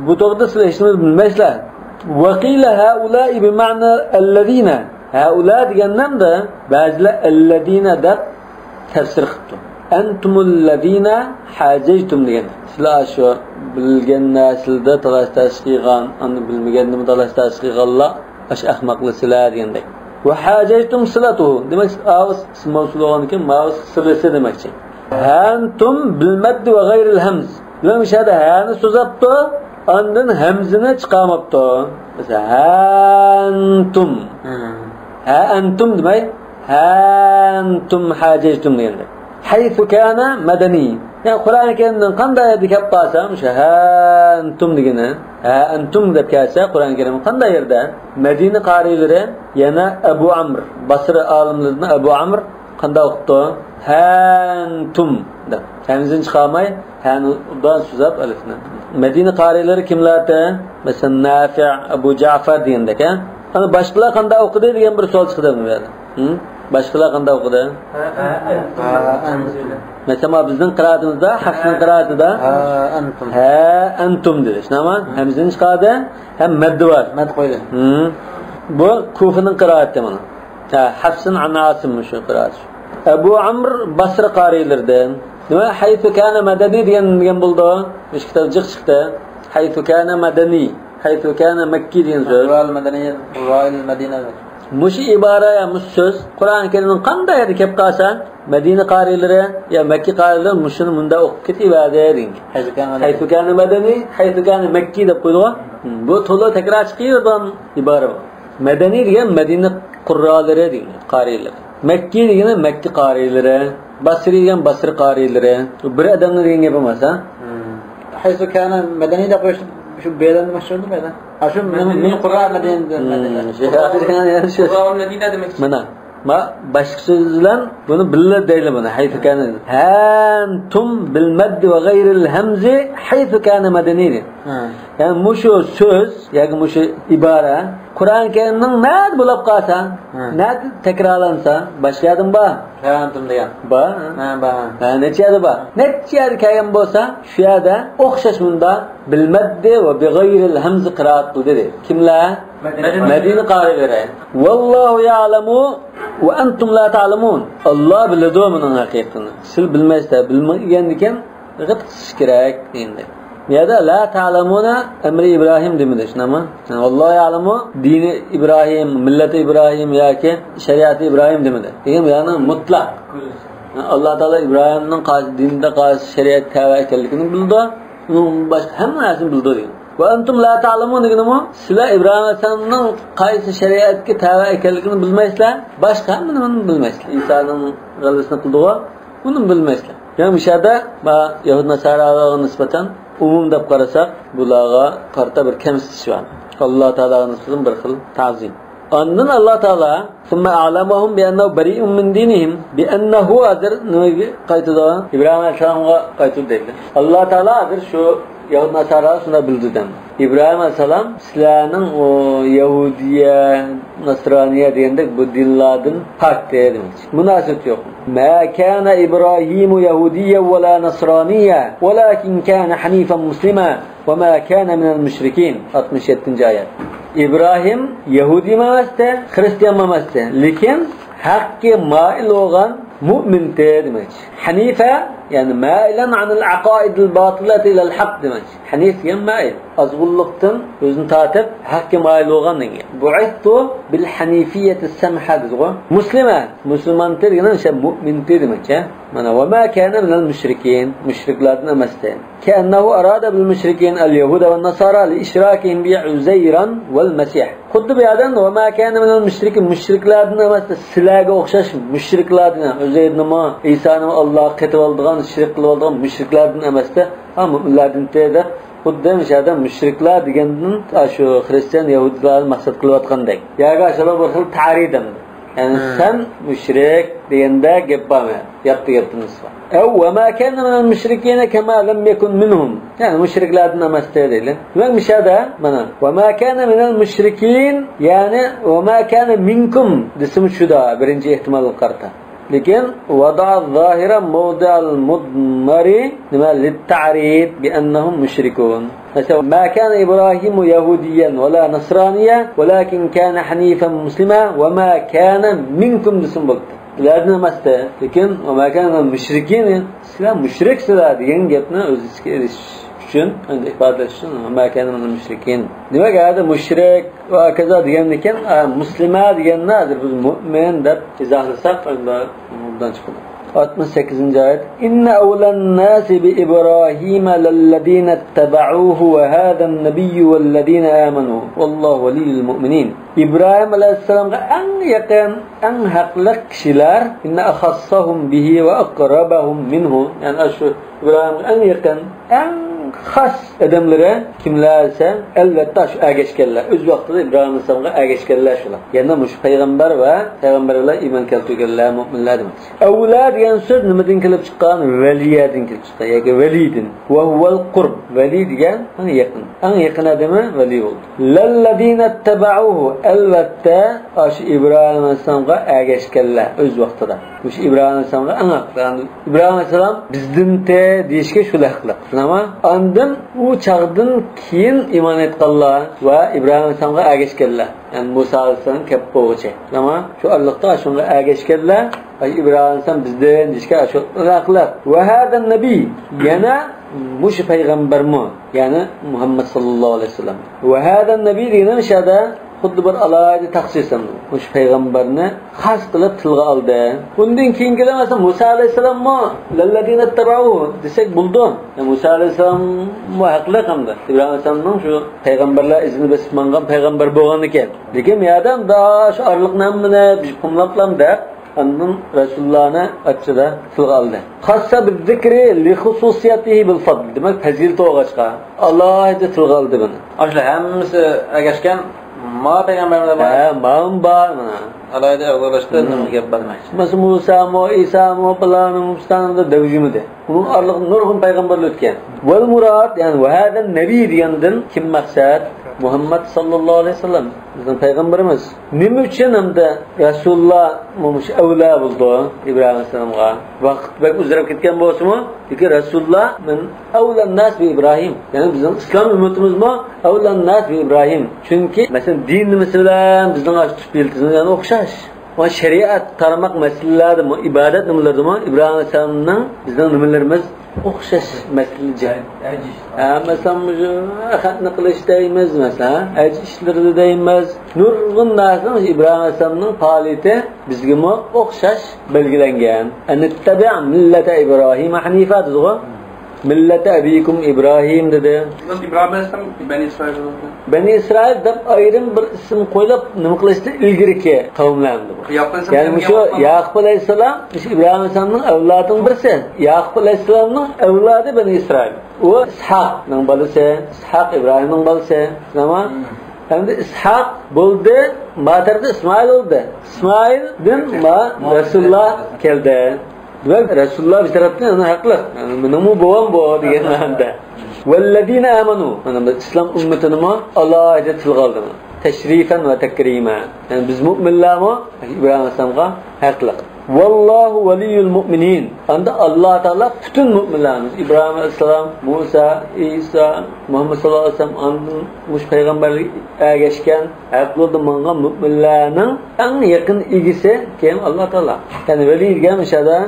بۇ توغرىدا سىلەر ھېچنېمە بىلمەيسىلەر. وقيل هؤلاء بمعنى الذين. ھەئۇلا دېگەندە بەزىلەر ئەللەزىنە دەپ تەپسىر قىپتۇ. أنتم الذين حاججتم دېگەن. سىلەر شۇ بىلگەن نەرسىلەردە تالاش-تارتىش قىلغان، ئاندىن بىلمىگەندىمۇ تالاش-تارتىش قىلغانلار، ئاشۇ ئەخمەقلەر سىلەر دېگەندەك. وحاججتم صلته. دېمەك، ئاۋۇ ئىسىم مەۋسۇل بولغاندىكىن، ماۋۇ سىلىسى دېمەكچى. ھەنتۇم بالمد وغير الهمز. دېمەك، مۇشۇ يەردە ھەنى سوزاپتۇ، ئاندىن ھەمزىنى چىقارماپتۇ. مەسىلەن، ھەنتۇم. ھە ئەنتۇم دېمەي، ھەنتۇم حاججتم دېگەندەك. حيث كان مدني. يەنى قۇرئان كەرىمدىن قانداق يەردە كەپ قالسا، مۇشۇ ھەنتۇم دېگىنى، ھە ئەنتۇم دەپ كەلسە، قۇرئان كەرىم قانداق يەردە؟ مەدىنە قارىيلىرى يەنە ئەبۇ ئامر، بەسرە ئالىملىرىدىن ئەبۇ ئامر قانداق ئوقۇپتۇ؟ ھەنتۇم دەپ. ھەمزىنى چىقارماي، ھەنى ئوبدان سۆزلەپ ئەلىفنى. مەدىنە قارىيلىرى كىملەردە؟ مەسىلەن، نافىئ، ئەبۇ جەئفەر دېگەندەك، ھە؟ ئەنە باشقىلار قانداق ئوقۇدى دېگەن بىر سوئال چىقىدۇ بۇ يەردە. ھە؟ باشقىلار قانداق ئوقۇدى؟ ھە، ئەنتۇم. مەسىلەن، بىزنىڭ قىرائىتىمىزدا، ھەفسنىڭ قىرائىتىدا ھە، ئەنتۇم. ھە، ئەنتۇم دېدى. شۇنداقمۇ؟ ھەمزىنى چىقاردى، ھەم مەددى بار. مەد قويدى. ھە. بۇ كۇفىنىڭ قىرائىتى مانا. ھە، ھەفسىن ئان ئاسىم مۇشۇ قىرائەت. ئەبۇ ئەمر باسرا قارىيلىرىدىن. نېمە؟ ھەيسۇ كانە مەدەنىي دېگەن، دېگەن بولىدۇ. مۇشۇ كىتاب جىق چىقتى. ھەيسۇ كانە مەدەنىي، ھەيسۇ كانە مەككىي دېگەن سۆز. قۇررائىل مەدەنىي، قۇررائىل مەدىنە. مۇشۇ ئىبارە يا مۇشۇ سۆز قۇرئان كەرىمنىڭ قانداق يەردە كەپ قالسا، مەدىنە قارىيلىرى يا مەككە قارىيلىرى مۇشۇنى مۇنداق ئوقۇپ كېتىۋەردى دېگەن. ھەيسۇ كانە مەدەنىي. ھەيسۇ كانە مەدەنىي، ھەيسۇ كانە مەككىي دەپ قويدىغۇ. بۇ تولا تەكرار چىقىۋېرىدىغان ئىبارە بۇ. مەدەنىي دېگەن مەدىنە قۇررالىرى دېگەن، قارىيلىرى. مەككىي دېگىنى مەككە قارىيلىرى، باسرى دېگەن باسرا قارىيلىرى. بۇ بىر ئادەمنى دېگەن گەپ ئەمەس، ھە؟ ھەيسۇ كانە مەدەنىي دەپ قويۇش، شۇ بەدەندە مەشھۇردۇر بەدەن. ھە، شۇ مېنىڭ، مېنىڭ قۇررا مەدەنىيەتدە مەدەنىيەت. شۇ قۇررا مەدەنىيەتدە دېمەكچى. مانا، ما، باشقا سۆز بىلەن بۇنى بىللە دەيلى بۇنى. ھەيسۇ كانە. ھەنتۇم بىل مەددى ۋە غەيرىل ھەمزى ھەيسۇ كانە مەدەنىي دېدى. ھە. يەنى مۇشۇ سۆز ياكى مۇشۇ ئىبارە قۇرئان كەرىمنىڭ نەدە بولۇپ قالسا، ھە، نەدە تەكرارلانسا، باشقا يەردىمۇ بار. ھەنتۇم دېگەن. بار. ھە، بار. ھە، نەچچە يەردە بار. نەچچە يەردە كەلگەن بولسا، شۇ يەردە ئوخشاش مۇندا بىل مەددى ۋە بىغەيرىل ھەمزە قىرائەت قىلدى دېدى. كىملەر؟ مەدىنە. مەدىنە قارىيلىرى. ۋاللاھۇ يەئلەمۇ ۋە ئەنتۇم لا تەئلەمۇن. ئاللا بىلىدۇ بۇنىڭ ھەقىقىتىنى. سىز بىلمەيسىلەر. بىلمىگەندىكىن غىت قىلىش كېرەك دېگەندەك. بۇ يەردە لا تەئلەمۇنە ئەمرى ئىبراھىم دېمىدى، شۇنداقمۇ؟ يەنى ۋاللاھۇ يەئلەمۇ دىنى ئىبراھىم، مىللەتى ئىبراھىم ياكى شەرىئەتى ئىبراھىم دېمىدى. دېگەن يەنى مۇتلەق. يەنى ئاللا تائالا ئىبراھىمنىڭ قايسى دىندا، قايسى شەرىئەتكە تەۋە ئىكەنلىكىنى بىلىدۇ. ئۇنىڭ باشقا ھەممە نەرسىنى بىلىدۇ دېگەن. ۋە ئەنتۇم لا تەئلەمۇن دېگىنىمۇ، سىلەر ئىبراھىم ئەلەيھىسسالامنىڭ قايسى شەرىئەتكە تەۋە ئىكەنلىكىنى بىلمەيسىلەر، باشقا ھەممە نېمىنى بىلمەيسىلەر. ئىسانىڭ غەلىبىسىنى قىلدىغۇ، بۇنىمۇ بىلمەيسىلەر. يەنى مۇشۇ يەردە ما يەھۇد ناساراغا نىسبەتەن ئومۇم دەپ قارىساق، بۇلارغا قارىتا بىر كەمسىتىش بار. ئاللا تائالاغا نىسبەتەن بىر خىل تەزىم. ئاندىن ئاللا تائالا ثم أعلمهم بأنه بريء من دينهم. بأنه ھازىر نېمىگە قايتىدۇ؟ ئىبراھىم ئەلەيھىسسالامغا قايتىدۇ دەيدۇ. ئاللا تائالا ھازىر شۇ يەھۇد ناسارا شۇنداق بىلدى دەم. ئىبراھىم ئەلەيھىسسالام سىلەرنىڭ ئۇ يەھۇدىيە، ناسرانىيە دېگەندەك بۇ دىنلاردىن پاك دېمەكچى. مۇناسىۋىتى يوق. ما كان إبراهيم يهوديا ولا نصرانيا ولكن كان حنيفا مسلما وما كان من المشركين. ئاتمىش يەتتىنچى ئايەت. ئىبراھىم يەھۇدىيمۇ ئەمەستى، خرىستىيانمۇ ئەمەستى. لېكىن ھەققە مائىل بولغان مۇئمىنتى دېمەكچى. ھەنىفە، يەنى مائىلەن ئانىل ئەقائىدىل باتىلەتى ئىلەل ھەق دېمەكچى. ھەنىف دېگەن مائىل. ئازغۇنلۇقتىن ئۆزىنى تارتىپ، ھەققە مائىل بولغان دېگەن گەپ. بۇئىستۇ بىل ھەنىفىيەتى سەمھە دېدىغۇ. مۇسلىمە، مۇسۇلمانتى دېگىنى ئىشە مۇئمىنتى دېمەكچى. مانا، ۋە ما كان مىنەل مۇشرىكىن، مۇشرىكلاردىن ئەمەستى. كأنه أراد بالمشركين اليهود والنصارى لإشراكهم بعزير والمسيح. خۇددى بۇ يەردە ۋە ما كان مىنەل مۇشرىكىن، مۇشرىكلاردىن ئەمەستى، سىلەرگە ئوخشاش مۇشرىكلاردىن، ئۆزەيرنىمۇ، ئىسانىمۇ ئاللاغا قېتىۋالىدىغان، شىرك قىلىۋالىدىغان مۇشرىكلاردىن ئەمەستى. ھا، مۇئمىنلاردىن دەپ، خۇددى مۇشۇ يەردە مۇشرىكلار دېگەندىن، ئاشۇ خرىستىيان، يەھۇدىيلارنى مەقسەت قىلىۋاتقاندەك. ياكى ئاشۇلار بىر خىل تەرىد ئەمدى. يەنى، ھە، سەن مۇشرىك دېگەندە گەپ بارمۇ؟ ياپتى گەپتىن نېسى بار. ئەۋ ۋە ما كان مىنەل مۇشرىكىنە كەما لەم يەكۇن مىنھۇم. يەنى مۇشرىكلاردىن ئەمەستى دەيلى. دېمەك، مۇشۇ يەردە مانا، ۋە ما كان مىنەل مۇشرىكىن، يەنى، ۋە ما كان مىنكۇم دېسىمۇ شۇدا، بىرىنچى ئېھتىمالغا قارىتا. لېكىن، ۋەدەئە زاھىرە مەۋدىئەل مۇدمەرى، نېمە، لىتتەرىد بىئەننەھۇم مۇشرىكۇن. مەسىلەن، ما كان إبراهيم يهوديا ولا نصرانيا ولكن كان حنيفا مسلما وما كان منكم دېسىمۇ بولاتتى. ئۇلاردىن ئەمەستى. لېكىن، ۋە ما كان مىنەل مۇشرىكىن، سىلەر مۇشرىكسىلەر دېگەن گەپنى ئۆز ئىچىگە ئېلىش ئۈچۈن، ئەمدى ئىپادىلەش ئۈچۈن، ۋە ما كان مىنەل مۇشرىكىن. دېمەك، ھازىر مۇشرىك ۋە ھاكازا دېگەندىكىن، ئا، مۇسلىمە دېگەننى ھازىر بىز مۇئمىن دەپ ئىزاھلىساق، ئەمدى ئوبدان چىقىدۇ. ئاتمىش سەككىزىنچى ئايەت. إن أولى الناس بإبراهيم للذين اتبعوه وهذا النبي والذين آمنوا والله ولي المؤمنين. ئىبراھىم ئەلەيھىسسالامغا ئەڭ يېقىن، ئەڭ ھەقلىق كىشىلەر، إن أخصهم به وأقربهم منه، يەنى ئاشۇ ئىبراھىمغا ئەڭ يېقىن، ئەڭ خاس ئادەملىرى كىملەر دېسە، ئەلۋەتتە شۇ ئەگەشكەنلەر، ئۆز ۋاقتىدا ئىبراھىم ئەلەيھىسسالامغا ئەگەشكەنلەر شۇلار. يەنە مۇشۇ پەيغەمبەر ۋە پەيغەمبەر بىلەن ئىمان كەلتۈرگەنلەر، مۆمىنلەر دېمەكچى. ئەۋلا دېگەن سۆز نېمىدىن كېلىپ چىققان؟ ۋەلىيەدىن كېلىپ چىققان ياكى ۋەلىدىن. ۋە ھۇۋەل قۇرب. ۋەلى دېگەن ئەڭ يېقىن. ئەڭ يېقىن ئادىمى ۋەلى بولدى. لەللەزىنە تەبەئۇھۇ. ئەلۋەتتە، ئاشۇ ئىبراھىم ئەلەيھىسسالامغا ئەگەشكەنلەر ئۆز ۋاقتىدا. مۇشۇ ئىبراھىم ئەلەيھىسسالامغا ئەڭ ھەقلىق. ئىبراھىم ئەلەيھىسسالام بىزدىنتى دېيىشكە شۇ ھەقلىق. نېمە؟ ئاندىن ئۇ چاغدىن كېيىن ئىمان ئېيتقانلار ۋە ئىبراھىم ئەلەيھىسسالامغا ئەگەشكەنلەر. يەنى مۇسا ئەلەيھىسسالام كەپ بولغۇچە. نېمە؟ شۇ ئارىلىقتا شۇنىڭغا ئەگەشكەنلەر، ئاي، ئىبراھىم ئەلەيھىسسالام بىزدىن دېيىشكە شۇ ھەقلىق. ۋە ھازا نەبىي، يەنە مۇشۇ پەيغەمبەرمۇ، يەنى مۇھەممەد ساللاللاھۇ ئەلەيھى ۋەسەللەم. ۋە ھازا نەبىي دېگىنىم شۇ يەردە خۇددى بىر ئالاھىدە تەخسىس ئەمدى. مۇشۇ پەيغەمبەرنى خاس قىلىپ تىلغا ئالدى. ئۇندىن كېيىنكىلەر مەسىلەن مۇسا ئەلەيھىسسالاممۇ لەللەزىنە تەبەئۇ دېسەك بولىدۇ. يا مۇسا ئەلەيھىسسالاممۇ ھەقلىق ئەمدى. ئىبراھىم ئەلەيھىسسالامنىڭ شۇ پەيغەمبەرلەر ئىزىنى بېسىپ ماڭغان پەيغەمبەر بولغاندىكىن. لېكىن بۇ يەردە شۇ ئارىلىقنى ھەممىنى قۇملاپلام دەپ، ئاندىن رەسۇلۇللانى ئاچچىدا تىلغا ئالدى. خەسسە بىززىكرى لىخۇسۇسىيەتىھى بىل فەزل. دېمەك، پەزىلىتى بولغاچقا، ئالاھىدە تىلغا ئالدى بۇنى. ئاشۇلار ھەممىسى ئەگەشكەن، ما پەيغەمبەرمىز بار. ھە، ماۋۇ بار مانا. ئالاھىدە ئەۋزالاشتى، نېمە گەپ بار دېمەكچى. مەسىلەن، مۇسامۇ، ئىسامۇ، پالانىمۇ، پۇستانىمۇ دەۋجىمىدى. ئۇنىڭ ئارىلىقىدا نۇرغۇن پەيغەمبەرلەر ئۆتكەن. ۋەل مۇراد، يەنى ۋەھەزە نەبىي دېگەندىن كىم مەقسەت؟ مۇھەممەد ساللاللاھۇ ئەلەيھى ۋەسەللەم، بىزنىڭ پەيغەمبىرىمىز. نېمە ئۈچۈن ئەمدى رەسۇلۇللا مۇشۇ ئەۋلا بولىدۇ ئىبراھىم ئەلەيھىسسالامغا؟ ۋاقىت بەك ئۇزىراپ كەتكەن بولسىمۇ، لېكىن رەسۇلۇللا مىن ئەۋلەن ناس بى ئىبراھىم. يەنى بىزنىڭ ئىسلام ئۈممىتىمىزمۇ ئەۋلەن ناس بى ئىبراھىم. چۈنكى، مەسىلەن، دىن نېمىسى بىلەن بىزنىڭ ئاشۇ تۈپ يىلتىزىمىز يەنە ئوخشاش. ۋە شەرىئەت تارماق مەسىلىلەردىمۇ، ئىبادەت نېمىلىرىدىمۇ ئىبراھىم ئەلەيھىسسالامنىڭ بىزنىڭ نېمىلىرىمىز ئوخشاش مەسىلىجە. ھە، مەسىلەن، مۇشۇ خەتنە قىلىش دەيمىز، مەسىلەن، ھەج ئىشلىرىدا دەيمىز. نۇرغۇن نەرسىنىڭ ئىبراھىم ئەلەيھىسسالامنىڭ پائالىيىتى بىزگىمۇ ئوخشاش بەلگىلەنگەن. ئەنىتتەبىئ مىللەتە ئىبراھىمە ھەنىفە دېدىغۇ. مىللەتە ئەبىكۇم ئىبراھىم دېدى. ئىبراھىم ئەلەيھىسسالام بەنى ئىسرائىل بولدى. بەنى ئىسرائىل دەپ ئايرىم بىر ئىسىم قويۇپ، نېمە قىلىشتىن ئىلگىرىكى قەۋملەر ئەمدى بۇ. ياقۇپ ئەلەيھىسسالام يەنى مۇشۇ ياقۇپ. ياقۇپ ئەلەيھىسسالام مۇشۇ ئىبراھىم ئەلەيھىسسالامنىڭ ئەۋلادىنىڭ بىرسى. ياقۇپ ئەلەيھىسسالامنىڭ ئەۋلادى بەنى ئىسرائىل. ئۇ ئىسھاقنىڭ بالىسى، ئىسھاق ئىبراھىمنىڭ بالىسى. تامام. مم. ئەمدى ئىسھاق بولدى، ما تەرىپىدە ئىسمائىل بولدى. ئىسمائىلدىن ما رەسۇلۇللا كەلدى. دېمەك، رەسۇلۇللا بىر تەرەپتىن ئەنە ھەقلىق. يەنى مېنىڭمۇ بوۋام بۇ دېگەن مەنىدە. ۋەللەزىنە ئامەنۇ. مانا بىز ئىسلام ئۈممىتىنىمۇ ئالاھىدە تىلغا ئالدى. تەشرىفەن ۋە تەكرىمەن. يەنى بىز مۆمىنلەرمۇ ئىبراھىم ئەلەيھىسسالامغا ھەقلىق. ۋاللاھۇ ۋەلىييۇل مۇئمىنىن. ئەمدى ئاللا تائالا پۈتۈن مۆمىنلەرنى، ئىبراھىم ئەلەيھىسسالام، مۇسا، ئىسا، مۇھەممەد ساللاللاھۇ ئەلەيھى ۋەسەللەم، ئاندىن مۇشۇ پەيغەمبەرلەرگە ئەگەشكەن، ھەق يولدا ماڭغان مۆمىنلەرنىڭ ئەڭ يېقىن ئىگىسى كىم؟ ئاللا تائالا. يەنى ۋەلىي دېگەن مۇشۇ يەردە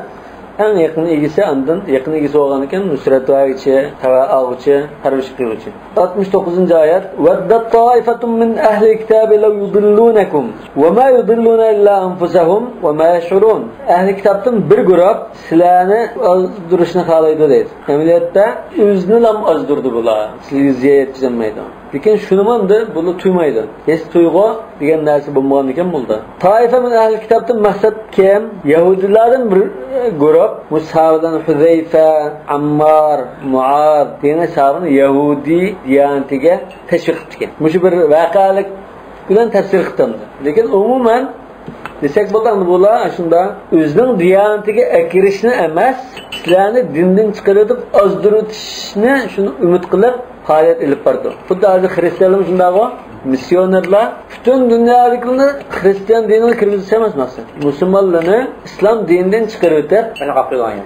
ئەڭ يېقىن ئىگىسى، ئاندىن يېقىن ئىگىسى بولغاندىكىن نۇسرەت بەرگۈچى، تەۋە ئالغۇچى، پەرۋىش قىلغۇچى. ئاتمىش توققۇزىنچى ئايەت. ۋەددەت تائىفەتۇم مىن ئەھلىل كىتابى لەۋ يۇدىللۇنەكۇم ۋە ما يۇدىللۇنە ئىللا ئەنفۇسەھۇم ۋە ما يەشئۇرۇن. ئەھلى كىتابتىن بىر گۇرۇپ سىلەرنى ئازدۇرۇشنى خالايدۇ دەيدۇ. ئەمەلىيەتتە ئۆزىنىلام ئازدۇرىدۇ بۇلار. سىلەرگە زىيان يەتكۈزەلمەيدۇ. لېكىن شۇنىمۇ ئەمدى بۇلار تۇيمايدۇ. ھېس تۇيغۇ دېگەن نەرسە بولمىغاندىكىن بولدى. تائىفە مىن ئەھلى كىتابتىن مەقسەت كىم؟ يەھۇدىيلاردىن بىر گۇرۇپ، مۇشۇ ساھابىلەرنى، ھۇزەيفە، ئەممار، مۇئاز دېگەن ساھابىنى يەھۇدىي دىيانىتىگە تەشۋىق قىپتىكەن. مۇشۇ بىر ۋەقەلىك بىلەن تەپسىر قىپتىمدى. لېكىن ئومۇمەن دېسەك بولىدۇ، ئەمدى بۇلار شۇنداق ئۆزىنىڭ دىيانىتىگە ئەكىرىشنى ئەمەس، سىلەرنى دىندىن چىقىرىۋېتىپ ئازدۇرۇۋېتىشنى شۇنى ئۈمىد قىلىپ پائالىيەت ئېلىپ بارىدۇ. خۇددى ھازىر خرىستىيانلارمۇ شۇنداقغۇ، مىسسىيونېرلار پۈتۈن دۇنيادىكىلەرنى خرىستىيان دىنىغا كىرگۈزۈش ئەمەس مەقسەت. مۇسۇلمانلارنى ئىسلام دىنىدىن چىقىرىۋېتىپ،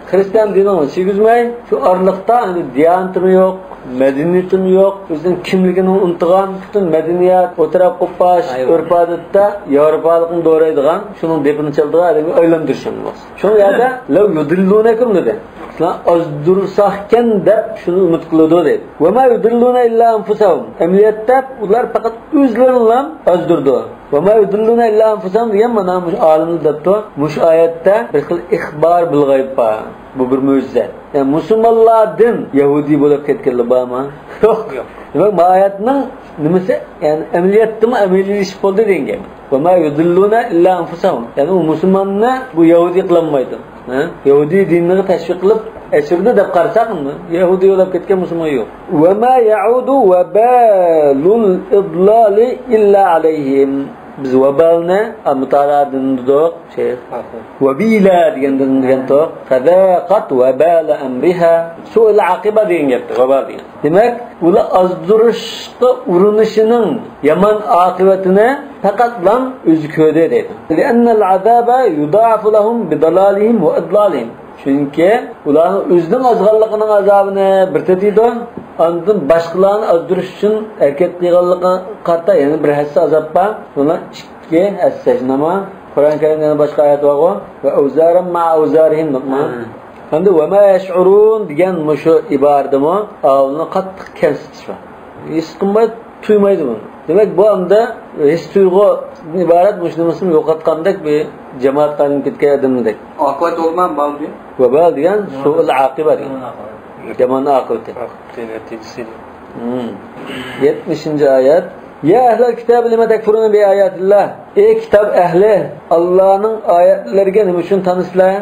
خرىستىيان دىنىغا كىرگۈزمەي، شۇ ئارىلىقتا ئەمدى دىيانىتىمۇ يوق، مەدەنىيىتىمۇ يوق، ئۆزىنىڭ كىملىكىنى ئۇنتۇغان، پۈتۈن مەدەنىيەت، ئوتتۇرا قوپاش، ئۆرپ-ئادەتتە ياۋروپالىقنى دورايدىغان، شۇنىڭ دېپىنى چالىدىغان ئادەمگە ئايلاندۇرۇشۇم بولسا. شۇ يەردە لەۋ يۇدىللۇنەكۇم دېدى. سىلەر ئازدۇرساقكەن دەپ شۇنى ئۈمىد قىلىدۇ دەيدۇ. ۋە ما يۇدىللۇنە ئىللا ئەنفۇسەھۇم. ئەمەلىيەتتە ئۇلار پەقەت ئۆزلىرىنىلا ئازدۇرىدۇ. ۋە ما يۇدىللۇنە ئىللا ئەنفۇسەھۇم دېگەن مانا مۇشۇ ئالىملار دەپتۇ. مۇشۇ ئايەتتە بىر خىل ئىخبار بىل غەيب بار. بۇ بىر مۆجىزە. يەنى مۇسۇلمانلاردىن يەھۇدىي بولۇپ كەتكەنلەر بارمۇ؟ يوق. يوق. دېمەك، بۇ ئايەتنىڭ نېمىسى؟ يەنى ئەمەلىيەتتىمۇ ئەمەلىيلىشىپ بولدى دېگەن گەپ. ۋە ما يۇدىللۇنە ئىللا ئەنفۇسەھۇم. يەنى ئۇ مۇسۇلماننى بۇ يەھۇدىي قىلالمايدۇ. ھە؟ يەھۇدىي دىنىغا تەشۋىق قىلىپ، ئەشرىدى دەپ قارىساق، يەھۇدىي يوللاپ كەتكەن مۇسۇلمان يوق. وما يعود وبال الإضلال إلا عليهم. بىز ۋابالنى، ئا، مۇتالادىن دېدۇق، شەيخ. ۋەبىلا دېگەندىن دېگەن توق. فذاقت وبال أمرها. سوئۇل ئاقىبە دېگەن گەپتە، ۋابال دېگەن. دېمەك، ئۇلار ئازدۇرۇشقا ئۇرۇنۇشىنىڭ يامان ئاقىۋىتىنى پەقەتلا ئۆزى كۆردى دەيدۇ. لأن العذاب يضاعف لهم بضلالهم وإضلالهم. چۈنكى ئۇلارنىڭ ئۆزىنىڭ ئازغانلىقىنىڭ ئازابىنى بىر تېتىيدۇ، ئاندىن باشقىلارنى ئازدۇرۇش ئۈچۈن ھەرىكەت قىلغانلىقىغا قارىتا يەنە بىر ھەسسە ئازاب بار. بۇنىڭ ئىككى ھەسسە شۇنداقمۇ؟ قۇرئان كەرىمدە يەنە باشقا ئايەت بارغۇ. وأوزارا مع أوزارهم دەپمۇ. ھە. ئەمدى وما يشعرون دېگەن مۇشۇ ئىبارىدىمۇ ئاۋۇلنى قاتتىق كەمسىتىش بار. ھېس قىلماي تۇيمايدۇ بۇنى. دېمەك، بۇ ئەمدى ھېس تۇيغۇدىن ئىبارەت مۇشۇ نېمىسىنى يوقاتقاندەك بىر جامائەت قايرىلىپ كەتكەن ئادەمدەك. ئاقىۋەت بولما بال دېگەن. ۋابال دېگەن سوئۇل ئاقىبە دېگەن. يامان ئاقىۋىتى. نەتىجىسى. ھىم. يەتمىشىنچى ئايەت. يا أهل الكتاب لم تكفرون بآيات الله. ئەي كىتاب ئەھلى، ئاللانىڭ ئايەتلىرىگە نېمە ئۈچۈن تانىسىلەر؟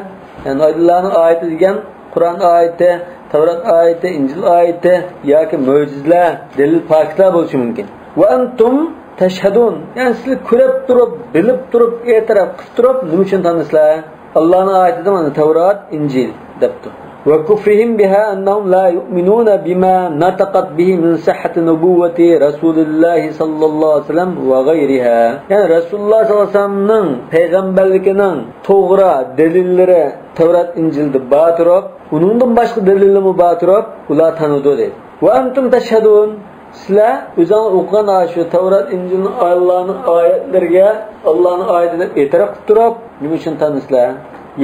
يەنى ئاللانىڭ ئايىتى دېگەن قۇرئان ئايىتى، تەۋرات ئايىتى، ئىنجىل ئايىتى ياكى مۆجىزىلەر، دەلىل پاكىتلار بولۇشى مۇمكىن. وأنتم تشهدون، يەنى سىلەر كۆرۈپ تۇرۇپ، بىلىپ تۇرۇپ، ئېتىراپ قىلىپ تۇرۇپ نېمە ئۈچۈن تانىسىلەر؟ ئاللانىڭ ئايىتىدە مانا تەۋرات، ئىنجىل دەپتۇ. وكفرهم بها أنهم لا يؤمنون بما نطقت به من صحة نبوة رسول الله صلى الله عليه وسلم وغيرها. يەنى رەسۇلۇللا ساللاللاھۇ ئەلەيھى ۋەسەللەمنىڭ پەيغەمبەرلىكىنىڭ توغرا دەلىللىرى تەۋرات، ئىنجىلدە بار تۇرۇپ، ئۇنىڭدىن باشقا دەلىللىمۇ بار تۇرۇپ، ئۇلار تانىدۇ دەيدۇ. وأنتم تشهدون، سىلەر ئۆزۈڭلار ئوقۇغان ئاشۇ تەۋرات، ئىنجىلنىڭ، ئاللانىڭ ئايەتلىرىگە، ئاللانىڭ ئايىتى دەپ ئېتىراپ قىلىپ تۇرۇپ، نېمە ئۈچۈن تانىسىلەر؟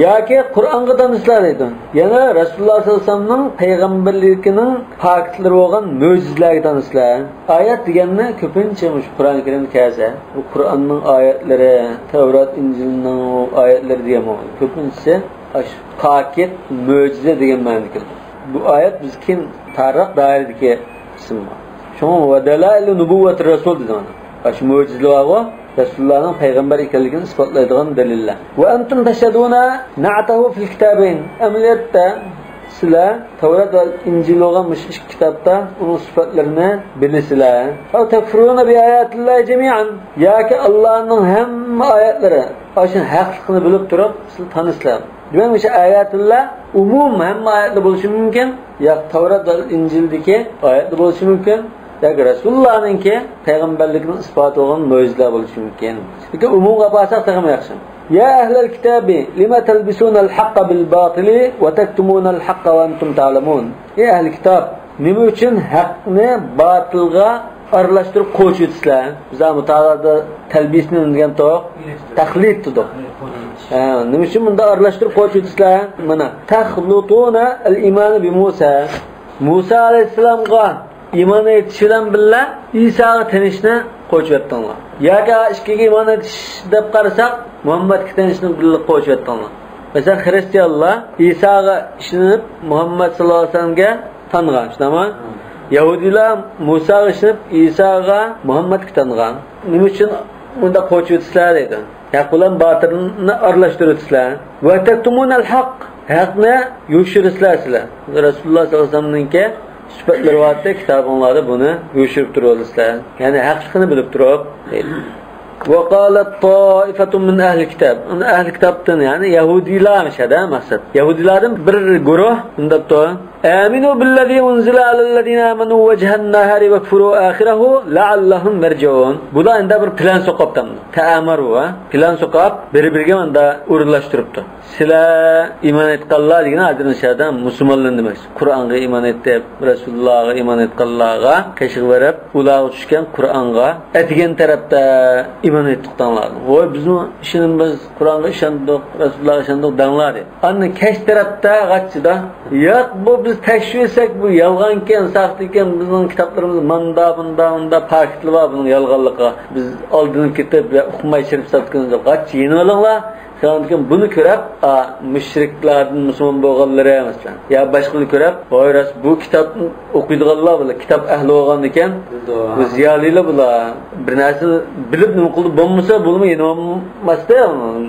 ياكى قۇرئانغا تانىسىلەر دەيدۇ. يەنە رەسۇلۇللا ساللاللاھۇ ئەلەيھى ۋەسەللەمنىڭ پەيغەمبەرلىكىنىڭ پاكىتلىرى بولغان مۆجىزىلەرگە تانىسىلەر. ئايەت دېگەننى كۆپىنچە مۇشۇ قۇرئان كەرىمدە كەلسە، بۇ قۇرئاننىڭ ئايەتلىرى، تەۋرات، ئىنجىلنىڭ ئايەتلىرى دېگەن بولغان. كۆپىنچىسى ئاشۇ پاكىت، مۆجىزە دېگەن مەنىدە كېلىدۇ. بۇ ئايەت بىز كېيىن تارىخ دائىرىدىكى ئىسىم بار. شۇڭا ودلائل نبوة الرسول دېدى مانا. ئاشۇ مۆجىزىلەر بارغۇ، رەسۇلۇللانىڭ پەيغەمبەر ئىكەنلىكىنى ئىسپاتلايدىغان دەلىللەر. وأنتم تشهدون نعته في الكتابين. ئەمەلىيەتتە سىلەر تەۋرات ۋە ئىنجىل بولغان مۇشۇ ئىككى كىتابتا ئۇنىڭ سۈپەتلىرىنى بىلىسىلەر. أو تكفرون بآيات الله جميعا. ياكى ئاللانىڭ ھەممە ئايەتلىرى، ئاشۇ ھەقلىقىنى بىلىپ تۇرۇپ سىلەر تانىسىلەر. دېمەك، مۇشۇ ئايەتۇللا ئومۇم ھەممە ئايەتلەر بولۇشى مۇمكىن. ياكى تەۋرات ۋە ئىنجىلدىكى ئايەتلەر بولۇشى مۇمكىن. ياكى رەسۇلۇللانىڭكى پەيغەمبەرلىكىنىڭ ئىسپاتى بولغان مۆجىزىلەر بولۇشى مۇمكىن. لېكىن ئومۇمغا ئاپارساق تېخىمۇ ياخشى. يا أهل الكتاب لم تلبسون الحق بالباطل وتكتمون الحق وأنتم تعلمون. ئەي ئەھلى كىتاب، نېمە ئۈچۈن ھەقنى باتىلغا ئارىلاشتۇرۇپ قوشۇۋېتىسىلەر؟ بىز مۇتالىئادا تەلبىسنى دېگەن توق، تەقلىد دېدۇق. ھە، نېمە ئۈچۈن بۇنداق ئارىلاشتۇرۇپ قوشۇۋېتىسىلەر؟ مانا، تخلطون الإيمان بموسى. مۇسا ئەلەيھىسسالامغا ئىمان ئېيتىش بىلەن بىللە ئىساغا تېنىشنى قوشۇۋەتتىڭلار. ياكى ئىككىگە ئىمان ئېيتىش دەپ قارىساق، مۇھەممەدكە تېنىشنى بىللە قوشۇۋەتتىڭلار. مەسىلەن، خىرىستىيانلار ئىساغا ئىشىنىپ، مۇھەممەد ساللاللاھۇ ئەلەيھى ۋەسەللەمگە تانغان، شۇنداقمۇ؟ يەھۇدىيلار مۇساغا ئىشىنىپ، ئىساغا، مۇھەممەدكە تانغان. نېمە ئۈچۈن مۇنداق قوشۇۋېتىسىلەر دەيدۇ. ھەق بىلەن باتىلنى ئارىلاشتۇرۇۋېتىسىلەر. وتكتمون الحق. ھەقنى يوشۇرىسىلەر سىلەر. رەسۇلۇللا ساللاللاھۇ ئەلەيھى ۋەسەللەمنىڭكى سۈپەتلىرى بارتى، كىتابىڭلاردا بۇنى يوشۇرۇپ تۇرۇۋالىسىلەر. يەنى ھەقلىقىنى بىلىپ تۇرۇپ. وقالت طائفة من أهل الكتاب. ئەھلى كىتابتىن، يەنى يەھۇدىيلار مەقسەت. يەھۇدىيلاردىن بىر گۇرۇھ مۇنداق دەپتۇ. آمنوا بالذي أنزل على الذين آمنوا وجه النهار واكفروا آخره لعلهم يرجعون. بۇلار ئەمدى بىر پىلان سوقۇپ تامدۇ. تەئامەرۇ، پىلان سوقۇپ، بىر-بىرىگە ماندا ئورۇنلاشتۇرۇپتۇ. سىلەر ئىمان ئېيتقانلار دېگىنى ھازىر شەھەردە مۇسۇلمانلار دېمەك. قۇرئانغا ئىمان ئېيتىپ، رەسۇلۇللاغا ئىمان ئېيتقانلارغا قېشىغا بېرىپ، ئۇلارغا چۈشكەن قۇرئانغا ئەتىگەن تەرەپتە ئىمان ئېيتتۇق دەڭلار. ۋوي، بىزمۇ ئىشىنىمىز، قۇرئانغا ئىشەندۇق، رەسۇلۇللاغا ئىشەندۇق دەڭلار دەيدۇ. ئاندىن كەچ تەرەپتە غاچچىدا، ياق، بۇ بىز تەكشۈرسەك، بۇ يالغانكەن، ساختىكەن، بىزنىڭ كىتابلىرىمىز ماندا، بۇندا، ئۇندا پاكىتلار بار بۇنىڭ يالغانلىقىغا. بىز ئالدىنىپ كېتىپ ۋە ئۇقماي چىرىپ ساتقىنىمىز يوق. غاچچا يېنىۋېلىڭلار، شۇنىڭدىن كېيىن بۇنى كۆرۈپ، ئا، مۇشرىكلاردىن مۇسۇلمان بولغانلىرى، مەسىلەن، يا باشقىنى كۆرۈپ، ۋاي، راست بۇ كىتابنى ئوقۇيدىغانلار، بۇلار كىتاب ئەھلى بولغاندىكىن، بۇ زىيالىيلار بۇلار. بىر نەرسىنى بىلىپ نېمە قىلدى بولمىسا، بۇلىمۇ يېنىۋالماستى.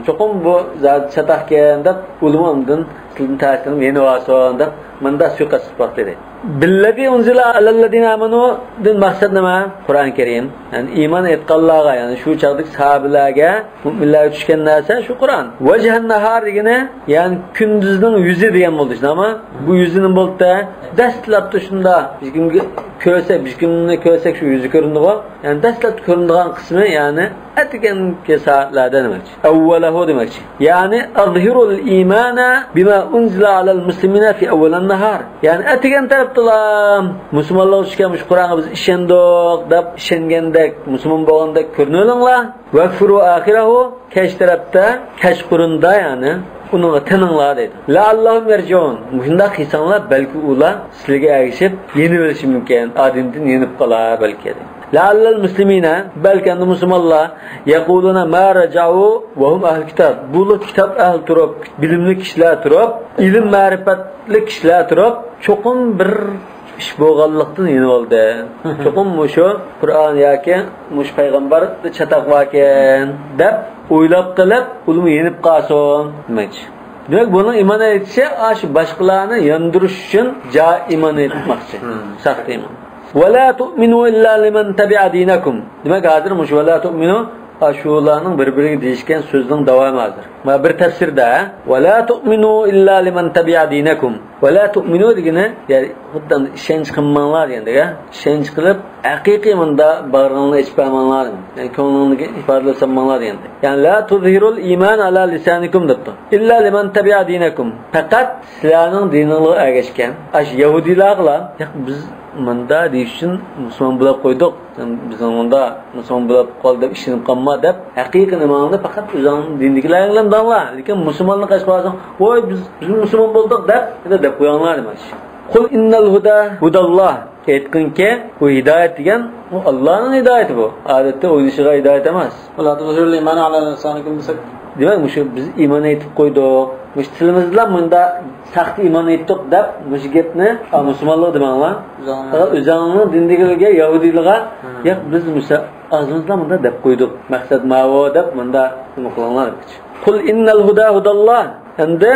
چوقۇم بۇ زادى چاتاقكەن دەپ، ئۇلىمۇ ئاندىن سىلدىن تەسىرلىنىپ يېنىۋالسۇن دەپ، مۇندا سۇيىقەست قىلىپ باقتى، دەيدۇ. بىللەزى ئۇنزىلە ئەلەللەزىنە ئامەنۇ دىن مەقسەت نېمە؟ قۇرئان كەرىم. يەنى ئىمان ئېيتقانلارغا، يەنى شۇ چاغدىكى ساھابىلەرگە، مۇئمىنلارغا چۈشكەن نەرسە شۇ قۇرئان. ۋەجھەن ناھار دېگىنى، يەنى كۈندۈزنىڭ يۈزى دېگەن بولدى، شۇنداقمۇ؟ بۇ يۈزى نېمە بولدى؟ دەسلەپتە شۇندا بىر كىمگە كۆرسە، بىر كىمنى كۆرسەك شۇ يۈزى كۆرۈنىدىغۇ. يەنى دەسلەپتە كۆرۈنىدىغان قىسمى، يەنى ئەتىگەنكى سائەتلەردە دېمەكچى. ئەۋۋەلەھۇ دېمەكچى. يەنى ئەزھىرۇل ئىمانە بىما ئۇنزىلە ئەلەل مۇسلىمىنە فى ئەۋۋەلەن ناھار. يەنى ئەتىگەن تەرەپتىلا مۇسۇلمانلارغا چۈشكەن مۇشۇ قۇرئانغا بىز ئىشەندۇق دەپ، ئىشەنگەندەك، مۇسۇلمان بولغاندەك كۆرۈنۈۋېلىڭلار. ۋەكفۇرۇ ئاخىرەھۇ، كەچ تەرەپتە، كەچقۇرۇندا، يەنى ئۇنىڭغا تىنىڭلار دەيدۇ. لەئەللەھۇم يەرجىئۇن. مۇشۇنداق قىلساڭلار، بەلكى ئۇلار سىلىگە ئەگىشىپ يېنىۋېلىشى مۇمكىن، ئادىنىدىن يېنىپ قالار بەلكى. لەئەللەل مۇسلىمىنە، بەلكى ئەمدى مۇسۇلمانلار، يەقۇلۇنە ما رەجەئۇ ۋەھۇم ئەھلۇ كىتاب. بۇلار كىتاب ئەھلى تۇرۇپ، بىلىملىك كىشىلەر تۇرۇپ، ئىلىم مەرىپەتلىك كىشىلەر تۇرۇپ، چوقۇم بىر ئىش بولغانلىقتىن يېنىۋالدى. چوقۇم مۇشۇ قۇرئان ياكى مۇشۇ پەيغەمبەردە چاتاق باركەن دەپ ئويلاپ قېلىپ، ئۇلىمۇ يېنىپ قالسۇن دېمەكچى. دېمەك، بۇنىڭ ئىمان ئېيتىشى ئاشۇ باشقىلارنى ياندۇرۇش ئۈچۈن جا ئىمان ئېيتماقچى. ساختا ئىمان. ۋەلا تۇئمىنۇ ئىللا لىمەن تەبىئە دىنەكۇم. دېمەك، ھازىر مۇشۇ ۋەلا تۇئمىنۇ، ئاشۇلارنىڭ بىر-بىرىگە دېيىشكەن سۆزىنىڭ داۋامى ھازىر. مانا بىر تەپسىردە، ۋەلا تۇئمىنۇ ئىللا لىمەن تەبىئە دىنەكۇم. ۋەلا تۇئمىنۇ دېگىنى، يەنى خۇددى ئىشەنچ قىلماڭلار دېگەندەك، ئىشەنچ قىلىپ، ھەقىقىي مۇندا باغرىڭلارنى ئېچىپ بەرمەڭلار، يەنى كۆڭلۈڭنى ئىپادىلەپ سالماڭلار دېگەندەك. يەنى لا تۇزھىرۇل ئىمان ئەلا لىسانىكۇم دەپتۇ. ئىللا لىمەن تەبىئە دىنەكۇم. پەقەت سىلەرنىڭ دىنىڭلارغا ئەگەشكەن ئاشۇ يەھۇدىيلارغىلا، ياق، بىز مۇندا دېيىش ئۈچۈن مۇسۇلمان بولاپ قويدۇق. سەن بىزنىڭ مۇندا مۇسۇلمان بولاپ قال دەپ ئىشىنىپ قالما دەپ، ھەقىقىي نېمەڭنى پەقەت ئۆزۈڭنىڭ دىنىدىكىلەرگە ئېيتىڭلار. لېكىن مۇسۇلماننى قاچىلىپ قالساڭ، ۋاي، بىز، بىز مۇسۇلمان بولدۇق دەپ، دەپ قويۇڭلار دېمەكچى. قۇل ئىننەل ھۇدا ھۇداللا. ئېيتقىنكى، بۇ ھىدايەت دېگەن، بۇ ئاللانىڭ ھىدايىتى بۇ. ئادەتتە ئوينىشىغا ھىدايەت ئەمەس. ۋەلا تۇزھىرۇل ئىمان ئەلا لىسانىكۇم دېسەك. دېمەك، مۇشۇ بىز ئىمان ئېيتىپ قويدۇق. مۇشۇ تىلىمىز بىلەن مۇندا ساختا ئىمان ئېيتتۇق دەپ، مۇشۇ گەپنى، ئا، مۇسۇلمانلارغا دېمەڭلار. ئۆزۈڭنىڭ. پەقەت ئۆزۈڭنىڭ دىنىدىكىلەرگە، يەھۇدىيلارغا، ھە. ياق، بىز مۇشۇ ئاغزىمىز بىلەن مۇندا دەپ قويدۇق. مەقسەت ماۋۇ دەپ مۇندا نېمە قىلىڭلار دېمەكچى. قۇل ئىننەل ھۇدا ھۇداللا. ئەمدى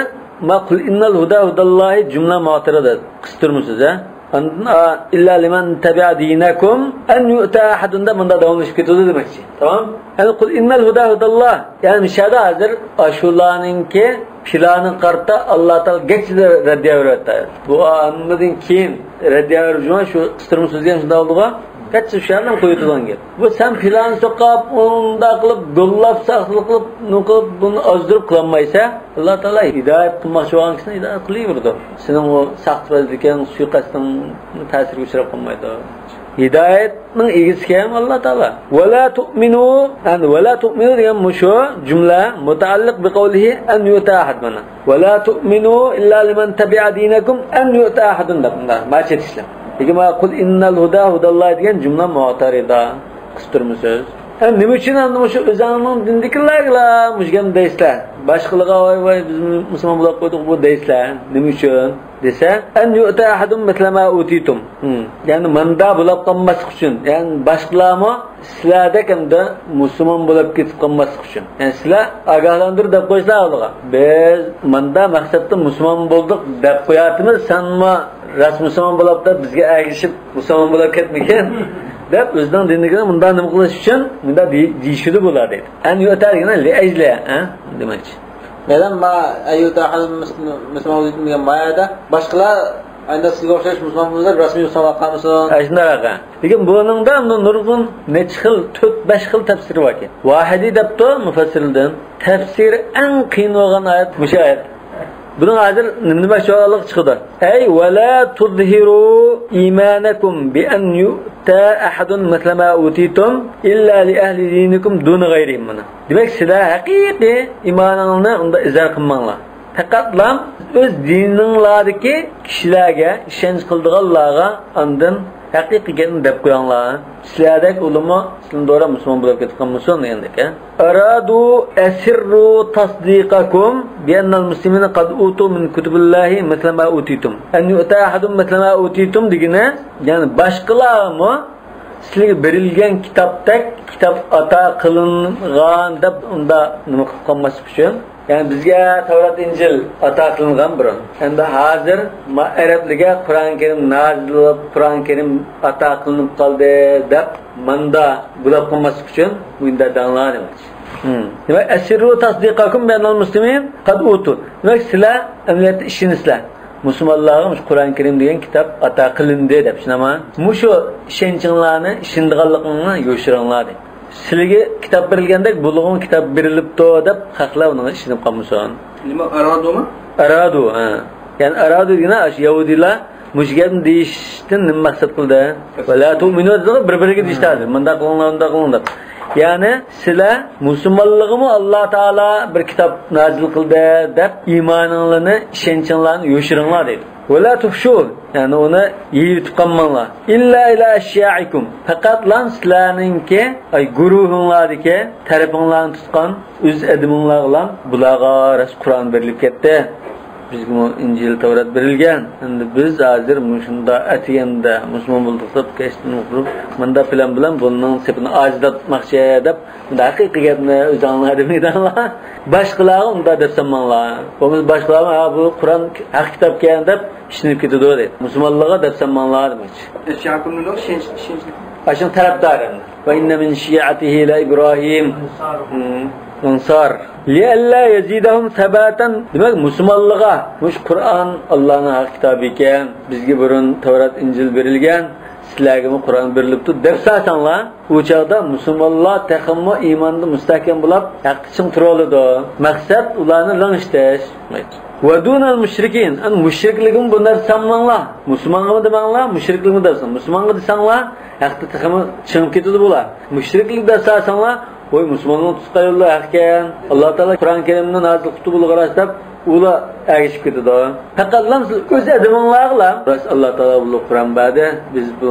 ما قۇل ئىننەل ھۇدا ھۇداللاھى جۈملە مۇئەتتىرىدە قىستۇرمىسىز، ھە؟ ئاندىن، ئا، ئىللا لىمەن تەبىئە دىنەكۇم ئەن يۇئتا ئەھەدۇن دەپ مۇندا داۋاملىشىپ كېتىدۇ دېمەكچى. تامام؟ يەنى قۇل ئىننەل ھۇدا ھۇداللا. يەنى مۇشۇ يەردە ھازىر ئاشۇلارنىڭكى پىلانىغا قارىتا ئاللا تائالا گەچچىدە رەددىيە بېرىۋەتتى. بۇ ئاندىن كېيىن رەددىيە بېرىپ جۇما شۇ قىستۇرمىسىز دېگەن شۇنداق بولدىغۇ. گەچچە شۇ يەردىن قويۇۋېتىدىغان گەپ. بۇ سەن پىلانى سوقۇپ، ئۇنداق قىلىپ، گوللاپ، ساختىلىق قىلىپ، نېمە قىلىپ، بۇنى ئازدۇرۇپ قىلالمايسەن. ئاللا تائالا ھىدايەت قىلماقچى بولغان كىشىنى ھىدايەت قىلىۋېرىدۇ. سېنىڭ ئۇ ساختىپەزلىكىڭ، سۇيىقەستىڭ تەسىرىگە ئۇچراپ قالمايدۇ. ھىدايەتنىڭ ئىگىسى كىم؟ ئاللا تائالا. ۋەلا تۇئمىنۇ، يەنى ۋەلا تۇئمىنۇ دېگەن مۇشۇ جۈملە مۇتەئەللىق بىقەۋلىھى ئەن يۇئتا ئەھەد مانا. ۋەلا تۇئمىنۇ ئىللا لىمەن تەبىئە دىنەكۇم ئەن يۇئتا ئەھەدۇن دەپ مۇنداق ماچېتىشلەر. لېكىن مانا قۇل ئىننەل ھۇدا ھۇداللا دېگەن جۈملە مۇئتەرىدا، قىستۇرما سۆز. ھە، نېمە ئۈچۈن ئەمدى مۇشۇ ئۆزۈڭنىڭ دىنىدىكىلەرگىلا مۇشۇ گەپنى دەيسىلەر؟ باشقىلارغا ۋاي ۋاي بىز مۇسۇلمان بولاپ قويدۇق بۇ دەيسىلەر. نېمە ئۈچۈن دېسە، ئەن يۇئتا ئەھەدۇن مىسلە ما ئۇتىتۇم. ھىم. يەنى مۇندا بولاپ قالماسلىق ئۈچۈن. يەنى باشقىلارمۇ سىلەردەك ئەمدى مۇسۇلمان بولۇپ كېتىپ قالماسلىق ئۈچۈن. يەنى سىلەر ئاگاھلاندۇرۇپ دەپ قويسىلەر ئالدىغا. بىز مۇندا مەقسەتتە مۇسۇلمان بولدۇق دەپ قوياتىمىز، سەنمۇ راست مۇسۇلمان بولاپ دەپ بىزگە ئەگىشىپ مۇسۇلمان بولاپ كەتمىگىن دەپ ئۆزىنىڭ دىنىدىكىنى مۇنداق نېمە قىلىش ئۈچۈن مۇنداق دېي-، دېيىشىدۇ بۇلار دەيدۇ. ئەن يۇئتا دېگىنى لىئەجلى، ھە؟ دېمەكچى. مەيلى ما ئەن يۇئتا ئەھەدۇن مىسلە ما ئۇتىتۇم دېگەن ما يەردە باشقىلار ئەمدى سىزگە ئوخشاش مۇسۇلمان بولسا رەسمىي مۇسۇلمان بولۇپ قالمىسۇن. ئاشۇنداق. لېكىن بۇنىڭدا نۇرغۇن نەچچە خىل، تۆت، بەش خىل تەپسىرى باركەن. ۋاھىدى دەپتۇ مۇفەسسىردىن. تەپسىرى ئەڭ قىيىن بولغان ئايەت مۇشۇ ئايەت. بۇنىڭ ھازىر نېمە دېمەكچى بولغانلىقى چىقىدۇ. ئەي ۋەلا تۇزھىرۇ ئىمانەكۇم بىئەن يۇئتا ئەھەدۇن مىسلە ما ئۇتىتۇم ئىللا لىئەھلى دىنىكۇم دۇنە غەيرىھىم مانا. دېمەك، سىلەر ھەقىقىي ئىمانىڭلارنى ئۇندا ئىزھار قىلماڭلار. پەقەتلا ئۆز دىنىڭلاردىكى كىشىلەرگە، ئىشەنچ قىلىدىغانلارغا ئاندىن ھەقىقىي گەپنى دەپ قويۇڭلار. سىلەردەك ئۇلىمۇ سىلىنى دوراپ مۇسۇلمان بولۇپ كېتىدىغان بولسۇن دېگەندەك، ھە؟ أرادوا أسروا تصديقكم بأن المسلمين قد أوتوا من كتب الله مثل ما أوتيتم. أن يؤتى أحد مثل ما أوتيتم دېگىنى، يەنى باشقىلارمۇ سىلەرگە بېرىلگەن كىتابتەك كىتاب ئاتا قىلىنغان دەپ ئۇنداق نېمە قىلىپ قالماسلىق ئۈچۈن. يەنى بىزگە تەۋرات، ئىنجىل ئاتا قىلىنغان بۇرۇن. ئەمدى ھازىر ما-، ئەرەبلەرگە قۇرئان كەرىم نازىل بولۇپ، قۇرئان كەرىم ئاتا قىلىنىپ قالدى دەپ ماندا بۇلاپ قالماسلىق ئۈچۈن مۇنداق دەڭلار دېمەكچى. دېمەك، أسروا تصديقكم بأن المسلمين قد أوتوا. دېمەك، سىلەر ئەمەلىيەتتە ئىشىنىسىلەر. مۇسۇلمانلارغا مۇشۇ قۇرئان كەرىم دېگەن كىتاب ئاتا قىلىندى دەپ، شۇنداقمۇ؟ مۇشۇ ئىشەنچىڭلارنى، ئىشىنىدىغانلىقىڭلارنى يوشۇرۇڭلار دەيدۇ. سىلىگە كىتاب بېرىلگەندەك بۇلارغىمۇ كىتاب بېرىلىپتۇ دەپ خەقلەر ئۇنىڭغا ئىشىنىپ قالمىسۇن. نېمە، ئارادۇمۇ؟ ئارادۇ، ھە. يەنى ئارادۇ دېگىنى ئاشۇ يەھۇدىيلار مۇشۇ گەپنى دېيىشتىن نېمە مەقسەت قىلدى؟ ۋەلا تۇئمىنۇ دېدىغۇ، بىر-بىرىگە دېيىشتى ھازىر. مۇنداق قىلىڭلار، ئۇنداق قىلىڭ دەپ. يەنى سىلەر مۇسۇلمانلارغىمۇ ئاللا تائالا بىر كىتاب نازىل قىلدى دەپ ئىمانىڭلارنى، ئىشەنچىڭلارنى يوشۇرۇڭلار دەيدۇ. ۋەلا تۇفشۇ، يەنى ئۇنى يېيىۋېتىپ قالماڭلار. ئىللا ئىلا ئەشيائىكۇم، پەقەتلا سىلەرنىڭكى، ئاي، گۇرۇھۇڭلاردىكى، تەرىپىڭلارنى تۇتقان ئۆز ئادىمىڭلارغىلا بۇلارغا راست قۇرئان بېرىلىپ كەتتى. بىزگىمۇ ئىنجىل، تەۋرات بېرىلگەن. ئەمدى بىز ھازىر مۇشۇنداق ئەتىگەندە مۇسۇلمان بولدۇق دەپ، كەچتىن ئوقۇپ، مۇنداق پىلان بىلەن بۇنىڭ سېپىنى ئاجىزلاتماقچى دەپ، مۇنداق ھەقىقىي گەپنى ئۆزۈڭلار دېمەيدىڭلار. باشقىلارغا ئۇنداق دەپ سالماڭلار. بولمىسا باشقىلارمۇ، ھە، بۇ قۇرئان ھەق كىتابكەن دەپ ئىشىنىپ كېتىدۇ دەيدۇ. مۇسۇلمانلارغا دەپ سالماڭلار دېمەكچى. ئەشياكۇمنى ئىشەنچ، ئىشەنچ. ئاشۇنىڭ تەرەپدارى. وإن من شيعته لإبراهيم. ئەنسار. لئلا يزيدهم ثباتا. دېمەك، مۇسۇلمانلىققا مۇشۇ قۇرئان ئاللانىڭ ھەق كىتابى ئىكەن، بىزگە بۇرۇن تەۋرات، ئىنجىل بېرىلگەن، سىلەرگىمۇ قۇرئان بېرىلىپتۇ دەپ سالساڭلار، ئۇ چاغدا مۇسۇلمانلار تېخىمۇ ئىماندا مۇستەھكەم بولاپ، ھەقتە چىڭ تۇرۇۋالىدۇ. مەقسەت ئۇلارنى لىڭشىتىش. ودون المشركين. ئەنە مۇشرىكلىكىمۇ بۇنداق دەپ سالماڭلار. مۇسۇلمانغىمۇ دېمەڭلار، مۇشرىكلىكىمۇ دەپ سالماڭ. مۇسۇلمانغا دېسەڭلار، ھەقتە تېخىمۇ چىڭىپ كېتىدۇ بۇلار. مۇشرىكلىك دەپ سالساڭلار، ۋوي، مۇسۇلماننىڭ تۇتقان يولى ھەقكەن، ئاللا تائالا قۇرئان كەرىمنى نازىل قىپتۇ بۇلارغا راست دەپ، ئۇلار ئەگىشىپ كېتىدۇ. پەقەتلا سىز ئۆز ئادىمىڭلارغىلا، راست ئاللا تائالا بۇلارغا قۇرئان بەردى، بىز بۇ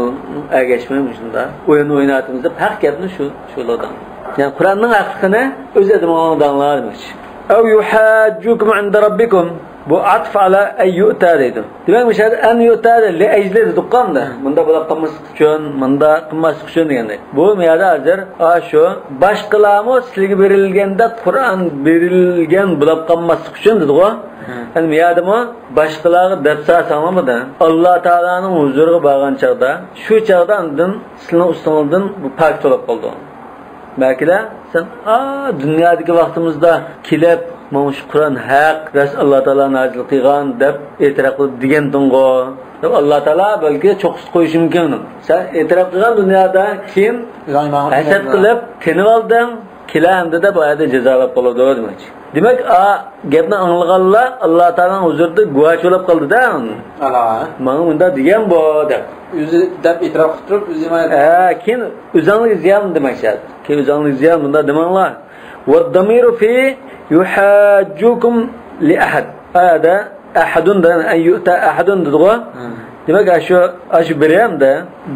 ئەگەشمەي مۇشۇنداق ئويۇن ئويناۋاتىمىز دەپ ھەق گەپنى شۇ، شۇلار دەڭ. يەنى قۇرئاننىڭ ھەقلىقىنى ئۆز ئادىمىڭلارغا دەڭلار دېمەكچى. أو يحاجوكم عند ربكم. بۇ ئاتف ئالا ئەن يۇئتا دەيدۇ. دېمەك، مۇشۇ يەردە ئەن يۇئتا دەيدۇ، لىئەجلى دېدۇق ئەمدى. مۇنداق بۇلاپ قالماسلىق ئۈچۈن، مۇنداق قىلماسلىق ئۈچۈن دېگەندەك. بۇ يەردە ھازىر ئاشۇ باشقىلارمۇ سىلىگە بېرىلگەندەك قۇرئان بېرىلگەن بۇلاپ قالماسلىق ئۈچۈن دېدىغۇ. ئەنە بۇ يەردىمۇ باشقىلارغا دەپ سالساڭلارمۇ، ئاللا تائالانىڭ ھۇزۇرىغا بارغان چاغدا، شۇ چاغدا ئاندىن سىلىنىڭ ئۈستىڭىزدىن بۇ پاكىت بولۇپ قالىدۇ. بەلكىدە سەن، ئا، دۇنيادىكى ۋاقتىمىزدا كېلىپ، مانا شۇ قۇرئان ھەق، راست ئاللا تائالا نازىل قىلغان دەپ ئېتىراپ قىلىپ دېگەنتىڭغۇ دەپ، ئاللا تائالا بەلكى چوقۇسىدا قويۇشى مۇمكىن ئۇنى. سەن ئېتىراپ قىلغان دۇنيادا، كېيىن ھەسەت قىلىپ تىنىۋالدىڭ، كېلە ئەمدى دەپ ئۇ يەردە جازالاپ قالىدۇ دېمەكچى. دېمەك، ئا گەپنى ئاڭلىغانلار ئاللا تائالانىڭ ھۇزۇرىدا گۇۋاھچى بولۇپ قالدى-دە. ئانا. ماڭا مۇنداق دېگەن بۇ دەپ. ئۆزى دەپ ئېتىراپ قىلىپ تۇرۇپ، ئۆزى مانا ھە، كېيىن ئۆزۈڭلارگە زىيان دېمەكچى. كېيىن ئۆزۈڭلارگە زىيان، بۇنداق دېمەڭلار. والضمير في يحاجوكم لأحد. ئايەدە ئەھەدۇن دە، ئەن يۇئتا ئەھەدۇن دېدىغۇ. دېمەك، ئاشۇ، ئاشۇ بىرى ئەمدى.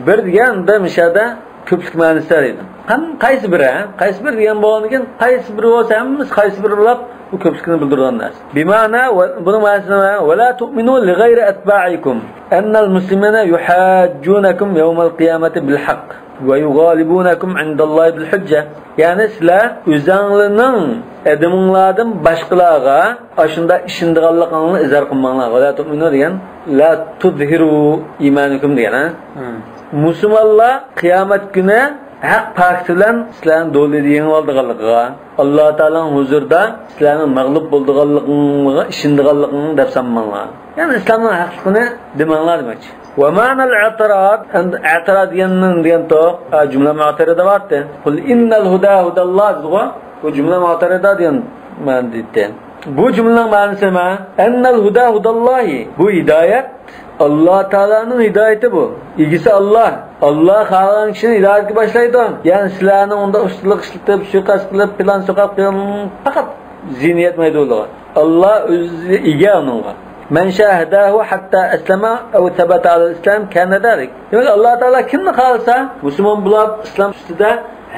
بىر دېگەندە مىشەدە كۆپلۈك مەنىسى بار ئىدى. ھەم قايسى بىرى، ھە؟ قايسى بىر دېگەن بولغاندىكىن، قايسى بىرى بولسا، ھەممىسى قايسى بىرى بولاپ، بۇ كۆپلۈكنى بىلدۈرىدىغان نەرسە. بىمەنا، ۋە بۇنىڭ مەنىسى نېمە؟ ولا تؤمنوا لغير أتباعكم أن المسلمين يحاجونكم يوم القيامة بالحق ويغالبونكم عند الله بالحجة. يەنى سىلەر ئۆزەڭلىنىڭ ئادىمىڭلاردىن باشقىلارغا ئاشۇنداق ئىشىنىدىغانلىقىڭلارنى ئىزھار قىلماڭلار. ولا تؤمنوا دېگەن، لا تظهروا إيمانكم دېگەن، ھە؟ مۇسۇلمانلار قىيامەت كۈنى ھەق پاكىتى بىلەن سىلەرنى دولىدا يېڭىۋالىدىغانلىقىغا، ئاللا تائالانىڭ ھۇزۇرىدا سىلەرنىڭ مەغلۇپ بولىدىغانلىقىڭلارغا ئىشىنىدىغانلىقىڭلارنى دەپ سانماڭلار. يەنى ئىسلامنىڭ ھەقلىقىنى دېمەڭلار دېمەكچى. ومعنى الاعتراض، ئەمدى ئەتىراز دېگەننىڭ دېگەن توق، ھە، جۈملە مۇئتەرىزە بارتى. قل إن الهدى هدى الله دېدىغۇ، بۇ جۈملە مۇئتەرىزە دېگەن مەنىدە دېيتتى. بۇ جۈملىنىڭ مەنىسى نېمە؟ أن الهدى هدى الله. بۇ ھىدايەت ئاللا تائالانىڭ ھىدايىتى بۇ. ئىگىسى ئاللا. ئاللا خالىغان كىشىنى ھىدايەتكە باشلايدۇ. يەنى سىلەرنىڭ ئۇنداق ئۇستىلىق ئىشلىتىپ، سۇيىقەست قىلىپ، پىلان سوقاپ قىلغان پەقەت زىيىنى يەتمەيدۇ ئۇلارغا. ئاللا ئۆزى ئىگە ئۇنىڭغا. من شاء هداه حتى أسلم أو ثبت على الإسلام كان ذلك. دېمەك، ئاللا تائالا كىمنى خالىسا مۇسۇلمان بولۇپ، ئىسلام ئۈستىدە،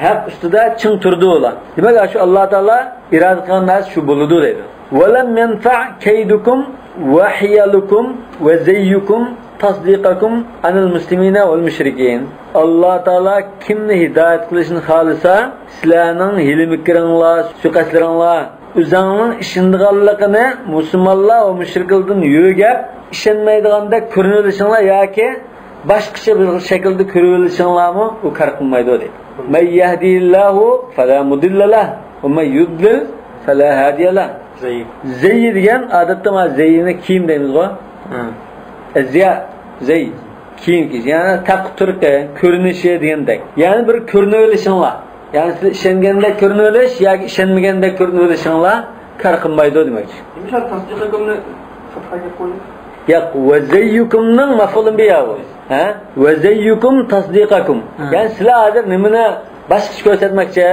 ھەق ئۈستىدە چىڭ تۇرىدۇ ئۇلار. دېمەك، شۇ ئاللا تائالا ئىرادە قىلغان نەرسە شۇ بولىدۇ دەيدۇ. ولم ينفع كيدكم وحيلكم وزيكم تصديقكم عن المسلمين والمشركين. ئاللا تائالا كىمنى ھىدايەت قىلىشنى خالىسا، سىلەرنىڭ ھىيلە-مىكرىڭلار، سۇيىقەستلىرىڭلار، ئۆزۈڭنىڭ ئىشىنىدىغانلىقىنى مۇسۇلمانلار ۋە مۇشرىكلاردىن يۆگەپ، ئىشەنمەيدىغاندەك كۆرۈنۈۋېلىشىڭلار ياكى باشقىچە بىر شەكىلدە كۆرۈۋېلىشىڭلارمۇ ئۇ كار قىلمايدۇ دەيدۇ. من يهده الله فلا مضل له ومن يضلل فلا هادي له. زەيي. زەيي دېگەن، ئادەتتە مانا زەييىنى كىيىم دەيمىزغۇ. ھە. ئەزياء، زەيي. كىيىم كىيىش. يەنى تەق تۇرقى، كۆرۈنۈشى دېگەندەك. يەنى بىر كۆرۈنۈۋېلىشىڭلار. يەنى سىز ئىشەنگەندەك كۆرۈنۈۋېلىش ياكى ئىشەنمىگەندەك كۆرۈنۈۋېلىشىڭلار كار قىلمايدۇ دېمەكچى. نېمىشقا تەستىقىكۇمنى خاتا قىلىپ قويدى؟ ياق، ۋەزەييۇكۇمنىڭ مەفئۇلى بىھا بۇ. ھە؟ ۋەزەييۇكۇم تەستىقەكۇم. ھە. يەنى سىلەر ھازىر نېمىنى باشقىچە كۆرسەتمەكچى؟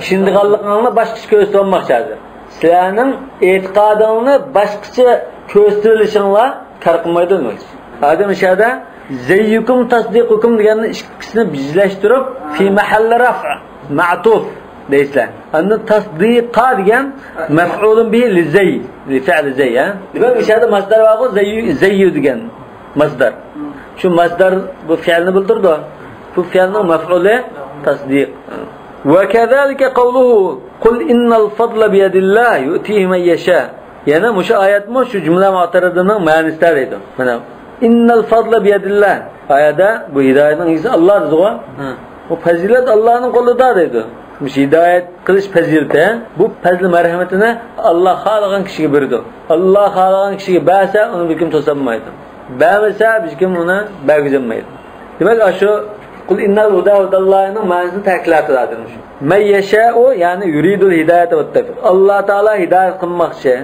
ئىشىنىدىغانلىقىڭلارنى باشقىچە كۆرسىتىۋالماقچى ھازىر. سىلەرنىڭ ئېتىقادىڭلارنى باشقىچە كۆرسىتىۋېلىشىڭلار كار قىلمايدۇ دېمەكچى. ئادەم ئىشارەدە زەييۇكۇم تەستىقۇكۇم دېگەننى ئىككىسىنى بىرلەشتۈرۈپ، في محل رفع، مەئتۇف دەيسىلەر. ئاندىن تەستىقا دېگەن مەفئۇلۇن بىھى لىزەي، لىفەئلى زەي، ھە؟ دېمەك، ئىشارەدە مەسدەر بارغۇ، زەييۇ، زەييۇ دېگەن مەسدەر. شۇ مەسدەر بۇ فېئىلنى بىلدۈرىدۇ. بۇ فېئىلنىڭ مەفئۇلى تەستىق. وكذلك قوله قل إن الفضل بيد الله يؤتيه من يشاء. يەنە مۇشۇ ئايەتمۇ شۇ جۈملە مۇئتەرىزىنىڭ مەنىسىدە دەيدۇ. مانا، إن الفضل بيد الله. ئايەتتە بۇ ھىدايەتنىڭ ئىگىسى ئاللا دېدىغۇ. ھە. بۇ پەزىلەت ئاللانىڭ قولىدا دەيدۇ. مۇشۇ ھىدايەت قىلىش پەزىلىتى، بۇ پەزلى مەرھەمىتىنى ئاللا خالىغان كىشىگە بېرىدۇ. ئاللا خالىغان كىشىگە بەرسە، ئۇنى بىر كىم توسالمايدۇ. بەرمىسە، بىر كىم ئۇنى بەرگۈزەلمەيدۇ. دېمەك، ئاشۇ قۇل ئىننەل ھۇدا ھۇداللاھنىڭ مەنىسىنى تەكىتلەپ تۇرىدۇ شۇ. مەن يەشائۇ، يەنى يۇرىدۇل ھىدايەتە ۋەت تەۋفىق. ئاللا تائالا ھىدايەت قىلماقچى،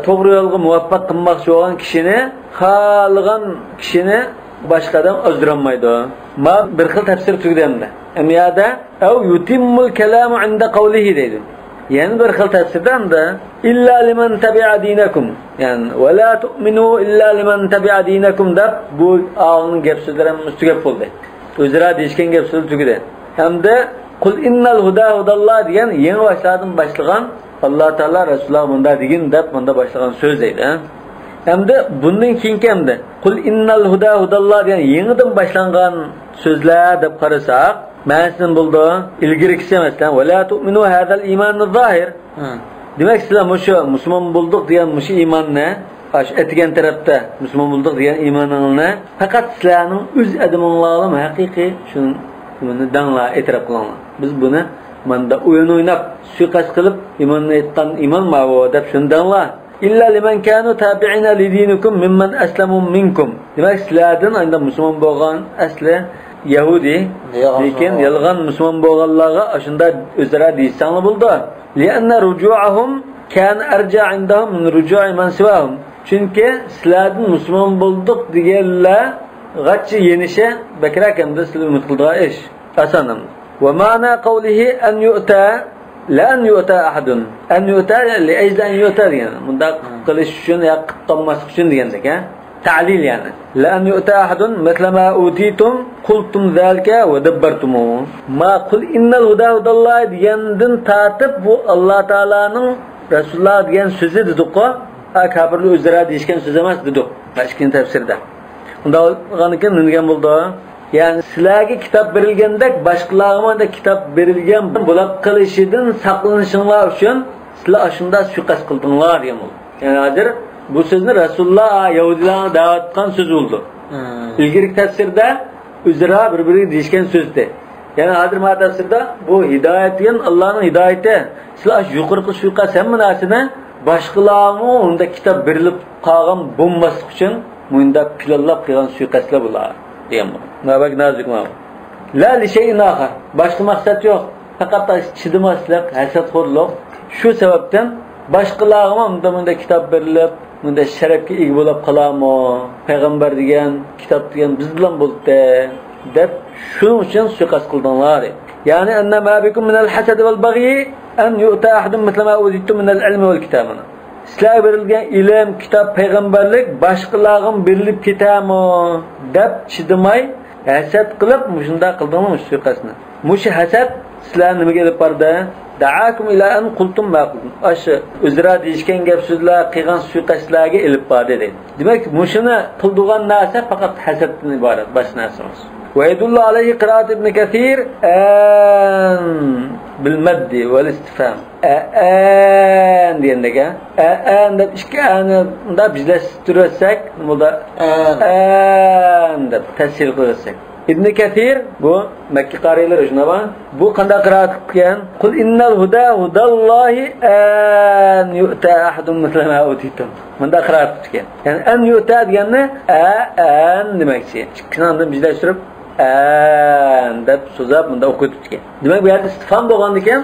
توغرا يولغا مۇۋەپپەق قىلماقچى بولغان كىشىنى، خالىغان كىشىنى باشقا ئادەم ئازدۇرالمايدۇ. ما بىر خىل تەپسىر تۈگىدى ئەمدى. ئەمدى يەردە ئەۋ يۇتىممۇل كەلامۇ ئىندا قەۋلىھى دەيدۇ. يەنە بىر خىل تەپسىردە ئەمدى، ئىللا لىمەن تەبىئە دىنەكۇم. يەنى، ۋە لا تۇئمىنۇ ئىللا لىمەن تەبىئە دىنەكۇم دەپ، بۇ ئاغىنىڭ گەپ سۆزلىرى ھەممىسى تۈگەپ بولدى. ئۆزئارا دېيىشكەن گەپ سۆزى تۈگىدى. ئەمدى، قۇل ئىننەل ھۇدا ھۇداللا دېگەن يېڭى باشلاردىن باشلىغان، ئاللا تائالا رەسۇللارغا مۇنداق دېگىن دەپ، مۇنداق باشلىغان سۆز دەيدۇ، ھە؟ ئەمدى بۇندىن كېيىنكى ئەمدى، قۇل ئىننەل ھۇدا ھۇداللا دېگەن يېڭىدىن باشلانغان سۆزلەر دەپ قارىساق، مەنىسى نېمە بولىدۇ؟ ئىلگىرىكىسى، مەسىلەن، ۋە لا تۇئمىنۇ ھازەل ئىمانىز زاھىر. ھە. دېمەك، سىلەر مۇشۇ مۇسۇلمان بولدۇق دېگەن مۇشۇ ئىماننى، ئاشۇ ئەتىگەن تەرەپتە مۇسۇلمان بولدۇق دېگەن ئىمانىڭلارنى پەقەت سىلەرنىڭ ئۆز ئادىمىڭلارلا ھەقىقىي شۇنى دەڭلار، ئېتىراپ قىلىڭلار. بىز بۇنى ماندا ئويۇن ئويناپ، سۇيىقەست قىلىپ ئىماننى ئېيتقان ئىمان ماۋۇ دەپ شۇنى دەڭلار. ئىللا لىمەن كانۇ تابىئىنە لىدىنىكۇم مىممەن ئەسلەمۇ مىنكۇم. دېمەك، سىلەردىن ئاينىدا مۇسۇلمان بولغان ئەسلى يەھۇدىي، يالغان لېكىن مۇسۇلمان، يالغان مۇسۇلمان بولغانلارغا ئاشۇنداق ئۆزئارا دېيىشسەڭلار بولىدۇ. لىئەننە رۇجۇئەھۇم كان ئەرجە ئىندەھۇم مىن رۇجۇئى مەن سىۋاھۇم. چۈنكى سىلەردىن مۇسۇلمان بولدۇق دېگەنلەرغىچە يېنىشى بەكرەك ھەمدە سىلەر ئۈمىد قىلىدىغان ئىش. ئاسان ھەمدە. ۋە مەنا قەۋلىھى ئەن يۇئتە، لەئەن يۇئتە ئەھەدۇن. ئەن يۇئتە، لىئەجلى ئەن يۇئتە دېگەن. مۇنداق قىلىش ئۈچۈن يا قىلىپ قالماسلىق ئۈچۈن دېگەندەك، ھە؟ تەلىل يەنى. لەئەن يۇئتە ئەھەدۇن مىسلە ما ئۇتىتۇم قۇلتۇم زالىكە ۋە دەببەرتۇمۇ. ما قۇل ئىننەل ھۇدا ھۇداللا دېگەندىن تارتىپ بۇ ئاللا تائالانىڭ رەسۇللار دېگەن سۆزى دېدۇققۇ. ھە، كاپىرلار ئۆزئارا دېيىشكەن سۆز ئەمەس دېدۇق. ھە، ئىككىنچى تەپسىردە. ئۇنداق بولغاندىكىن نېمە دېگەن بولىدۇ؟ يەنى سىلەرگە كىتاب بېرىلگەندەك باشقىلارغىمۇ كىتاب بېرىلگەن بولۇپ قېلىشىدىن ساقلىنىشىڭلار ئۈچۈن سىلەر ئاشۇنداق سۇيىقەست قىلدىڭلار دېگەن بولىدۇ. يەنى ھازىر بۇ سۆزنى رەسۇللار يەھۇدىيلارغا دەۋاتقان سۆز بولىدۇ. ھە. ئىلگىرىكى تەپسىردە ئۆزئارا بىر-بىرىگە دېيىشكەن سۆزدى. يەنى ھازىر ما تەپسىردە بۇ ھىدايەت دېگەن ئاللانىڭ ھىدايىتى. سىلەر ئاشۇ يۇقىرىقى سۇيىقەست ھەممە نەرسىنى باشقىلارمۇ ئۇنداق كىتاب بېرىلىپ قالغان بولماسلىق ئۈچۈن مۇنداق پىلانلاپ قىلغان سۇيىقەستلەر بۇلار دېگەن بۇ. مانا بەك نازۇك مانا. لا لىشەيئىن ئاخار. باشقا مەقسەت يوق. پەقەت چىدىماسلىق، ھەسەتخورلۇق. شۇ سەۋەبتىن باشقىلارغىمۇ مۇنداق، مۇنداق كىتاب بېرىلىپ، مۇنداق شەرەپكە ئىگە بولۇپ قالارمۇ؟ پەيغەمبەر دېگەن، كىتاب دېگەن بىز بىلەن بولدى دەپ شۇنىڭ ئۈچۈن سۇيىقەست قىلدىڭلار. يەنى ئەننە ما بىكۇم مىنەل ھەسەدى ۋەل بەغيى ئەن يۇئتە ئەھەدۇن مىسلە ما ئۇتىتۇم مىنەل ئىلمى ۋەل كىتاب. سىلەرگە بېرىلگەن ئىلىم، كىتاب، پەيغەمبەرلىك باشقىلارغىمۇ بېرىلىپ كېتەرمۇ دەپ چىدىماي، ھەسەت قىلىپ مۇشۇنداق قىلدىڭلار مۇشۇ سۇيىقەستنى. مۇشۇ ھەسەت سىلەرنى نېمىگە ئېلىپ باردى؟ دەئاكۇم ئىلە ئەن قۇلتۇم ما قۇلتۇم. ئاشۇ ئۆزئارا دېيىشكەن گەپ سۆزلەر، قىلغان سۇيىقەستلەرگە ئېلىپ باردى دەيدۇ. دېمەك، مۇشۇنى قىلدۇرغان نەرسە پەقەت ھەسەتتىن ئىبارەت، باشقا نەرسە ئەمەس. ويدل عليه قراءة ابن كثير، ئەن بىل مەددى ۋەل ئىستىفھام. ئەئەن دېگەندەك، ھە؟ ئەئەن دەپ ئىككى ئەنى مۇنداق بىرلەشتۈرۈۋەتسەك، نېمە بولىدۇ؟ ئەن. ئەن دەپ تەسھىل قىلىۋەتسەك. ئىبنى كەسىر، بۇ مەككە قارىيلىرى شۇنداقمۇ؟ بۇ قانداق قىرائەت قىلىپتىكەن؟ قۇل ئىننەل ھۇدە ھۇدەللاھى ئەن يۇئتە ئەھەدۇن مىسلە ما ئۇتىتۇم. مۇنداق قىرائەت قىلىپتىكەن. يەنى ئەن يۇئتە دېگەننى ئەئەن دېمەكچى. ئىككىسىنى ئاندىن بىرلەشتۈرۈپ، ئەن دەپ سوزاپ، مۇنداق ئوقۇۋېتىپتىكەن. دېمەك، بۇ يەردە ئىستىفھام بولغاندىكىن،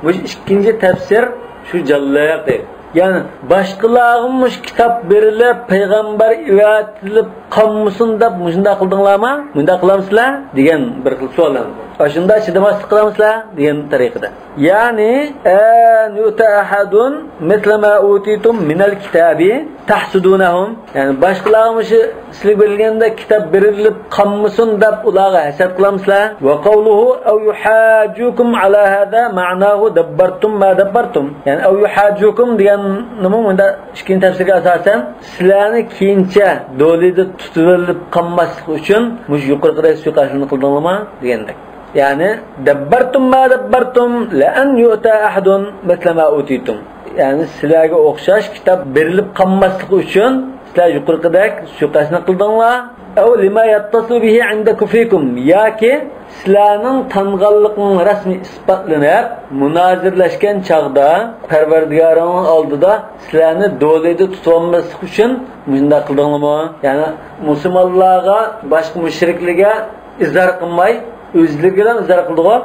مۇشۇ ئىككىنچى تەپسىر شۇ جانلىق دەيدۇ. يەنى، باشقىلارغا مۇشۇ كىتاب بېرىلىپ، پەيغەمبەر ئەۋەتىلىپ قالمىسۇن دەپ مۇشۇنداق قىلدىڭلارمۇ؟ مۇنداق قىلامسىلەر؟ دېگەن بىر خىل سوئال. ئاشۇنداق چىدىماسلىق قىلامسىلەر؟ دېگەن تەرىقىدە. يەنى، ئەن يۇئتە ئەھەدۇن مىسلە ما ئۇتىتۇم مىنەل كىتابى تەھسۇدۇنەھۇم. يەنى، باشقىلارغا مۇشۇ سىلىگە بېرىلگەندەك كىتاب بېرىلىپ قالمىسۇن دەپ ئۇلارغا ھەسەت قىلامسىلەر؟ ۋە قەۋلۇھۇ ئەۋ يۇھاججۇكۇم ئەلا ھازا مەئناھۇ دەببەرتۇم ما دەببەرتۇم. يەنى ئەۋ يۇھاججۇكۇم دېگەننىمۇ مۇنداق ئىككىنچى تەپسىرگە ئاساسەن، سىلەرنى كېيىنچە دولىدا تۇتۇۋېلىپ قالماسلىق ئۈچۈن مۇشۇ يۇقىرىقىدەك سۇيىقەستلەرنى قىلدىڭلارمۇ دېگەندەك. يەنى، دەببەرتۇم ما دەببەرتۇم، لەئەن يۇئتە ئەھەدۇن مىسلە ما ئۇتىتۇم. يەنى، سىلەرگە ئوخشاش كىتاب بېرىلىپ قالماسلىقى ئۈچۈن، سىلەر يۇقىرىقىدەك سۇيىقەستنى قىلدىڭلار. ئەۋ لىما يەتتەسىلۇ بىھى ئىندە كۇفرىكۇم. ياكى سىلەرنىڭ تانغانلىقىڭ رەسمىي ئىسپاتلىنىپ، مۇنازىرىلەشكەن چاغدا، پەرۋەردىگارىڭنىڭ ئالدىدا سىلەرنى دولىدا تۇتۇۋالماسلىق ئۈچۈن مۇشۇنداق قىلدىڭلارمۇ؟ يەنى، مۇسۇلمانلارغا، باشقا مۇشرىكلارغا ئىزھار قىلماي، ئۆزلىرىگىلا ئىزھار قىلدىغۇ.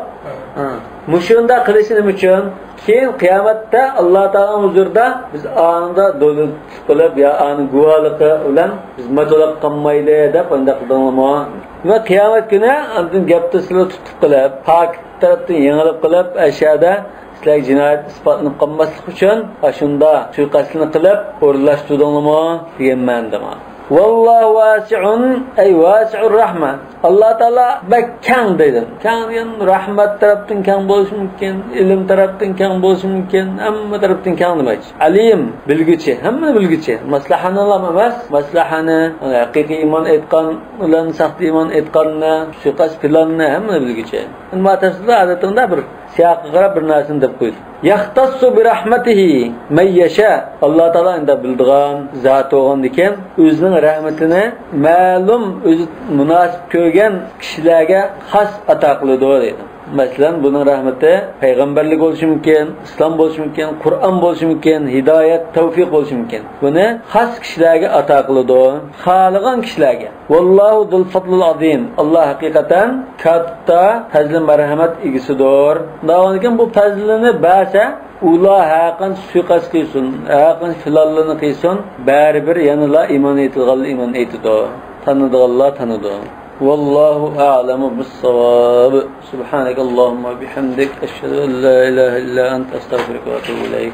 ھە. مۇشۇنداق قىلىشى نېمە ئۈچۈن؟ كېيىن قىيامەتتە ئاللا تائالانىڭ ھۇزۇرىدا بىز ئاندا دولىدا تۇتۇپ قېلىپ، يا ئانىڭ گۇۋاھلىقى بىلەن بىز ماتولاپ قالمايلى دەپ ئانداق قىلدىڭلارمۇ؟ ۋە قىيامەت كۈنى ئاندىن گەپتە سىلەر تۇتۇپ قېلىپ، پاكىت تەرەپتىن يېڭىلىپ قېلىپ، ئەشەدە سىلەرگە جىنايەت ئىسپاتلىنىپ قالماسلىقى ئۈچۈن ئاشۇنداق سۇيىقەستلەرنى قىلىپ ئورۇنلاشتۇردۇڭلارمۇ دېگەن مەنىدە. ۋاللاھۇ ۋاسىئۇن، ئەي ۋاسىئۇر رەھمە. ئاللا تائالا بەك كەڭ دەيدۇ. كەڭ دېگەن رەھمەت تەرەپتىن كەڭ بولۇشى مۇمكىن، ئىلىم تەرەپتىن كەڭ بولۇشى مۇمكىن، ھەممە تەرەپتىن كەڭ دېمەكچى. ئەلىم، بىلگۈچى، ھەممىنى بىلگۈچى. مەسلىھەنىلا ئەمەس، مەسلىھەنى، يەنى ھەقىقىي ئىمان ئېيتقان بىلەن ساختا ئىمان ئېيتقاننى، سۇيىقەست پىلاننى ھەممىنى بىلگۈچى. ئەمما تەپسىردا ئادەتتە بىر سىياققا قاراپ بىر نەرسىنى دەپ قويدى. يەختەسسۇ بىرەھمەتىھى مەن يەشا. ئاللا تائالا ئەندى بىلىدىغان زات بولغاندىكىن، ئۆزىنىڭ رەھمىتىنى مەلۇم ئۆزى مۇناسىپ كۆرگەن كىشىلەرگە خاس ئاتا قىلىدۇ دەيدۇ. مەسىلەن، بۇنىڭ رەھمىتى پەيغەمبەرلىك بولۇشى مۇمكىن، ئىسلام بولۇشى مۇمكىن، قۇرئان بولۇشى مۇمكىن، ھىدايەت، تەۋفىق بولۇشى مۇمكىن. بۇنى خاس كىشىلەرگە ئاتا قىلىدۇ، خالىغان كىشىلەرگە. ۋاللاھۇ زۇل فەزلىل ئازىم. ئاللا ھەقىقەتەن كاتتا پەزلى مەرھەمەت ئىگىسىدۇر. دەۋانىكەن بۇ پەزلىنى بەرسە، ئۇلار ھەرقانچە سۇيىقەست قىلسۇن، ھەرقانچە پىلانلىرىنى قىلسۇن، بەرىبىر يەنىلا ئىمان ئېيتىدىغانلار ئىمان ئېيتىدۇ. تانىدىغانلار تانىدۇ. ۋاللاھۇ ئەئلەمۇ بىسساۋاب. سۇبھانەكەللاھۇممە ۋە بىھەمدىك، ئەشھەدۇ ئەن لا ئىلاھە ئىللا ئەنتە، ئەستەغفىرۇكە ۋە ئەتۇبۇ ئىلەيك.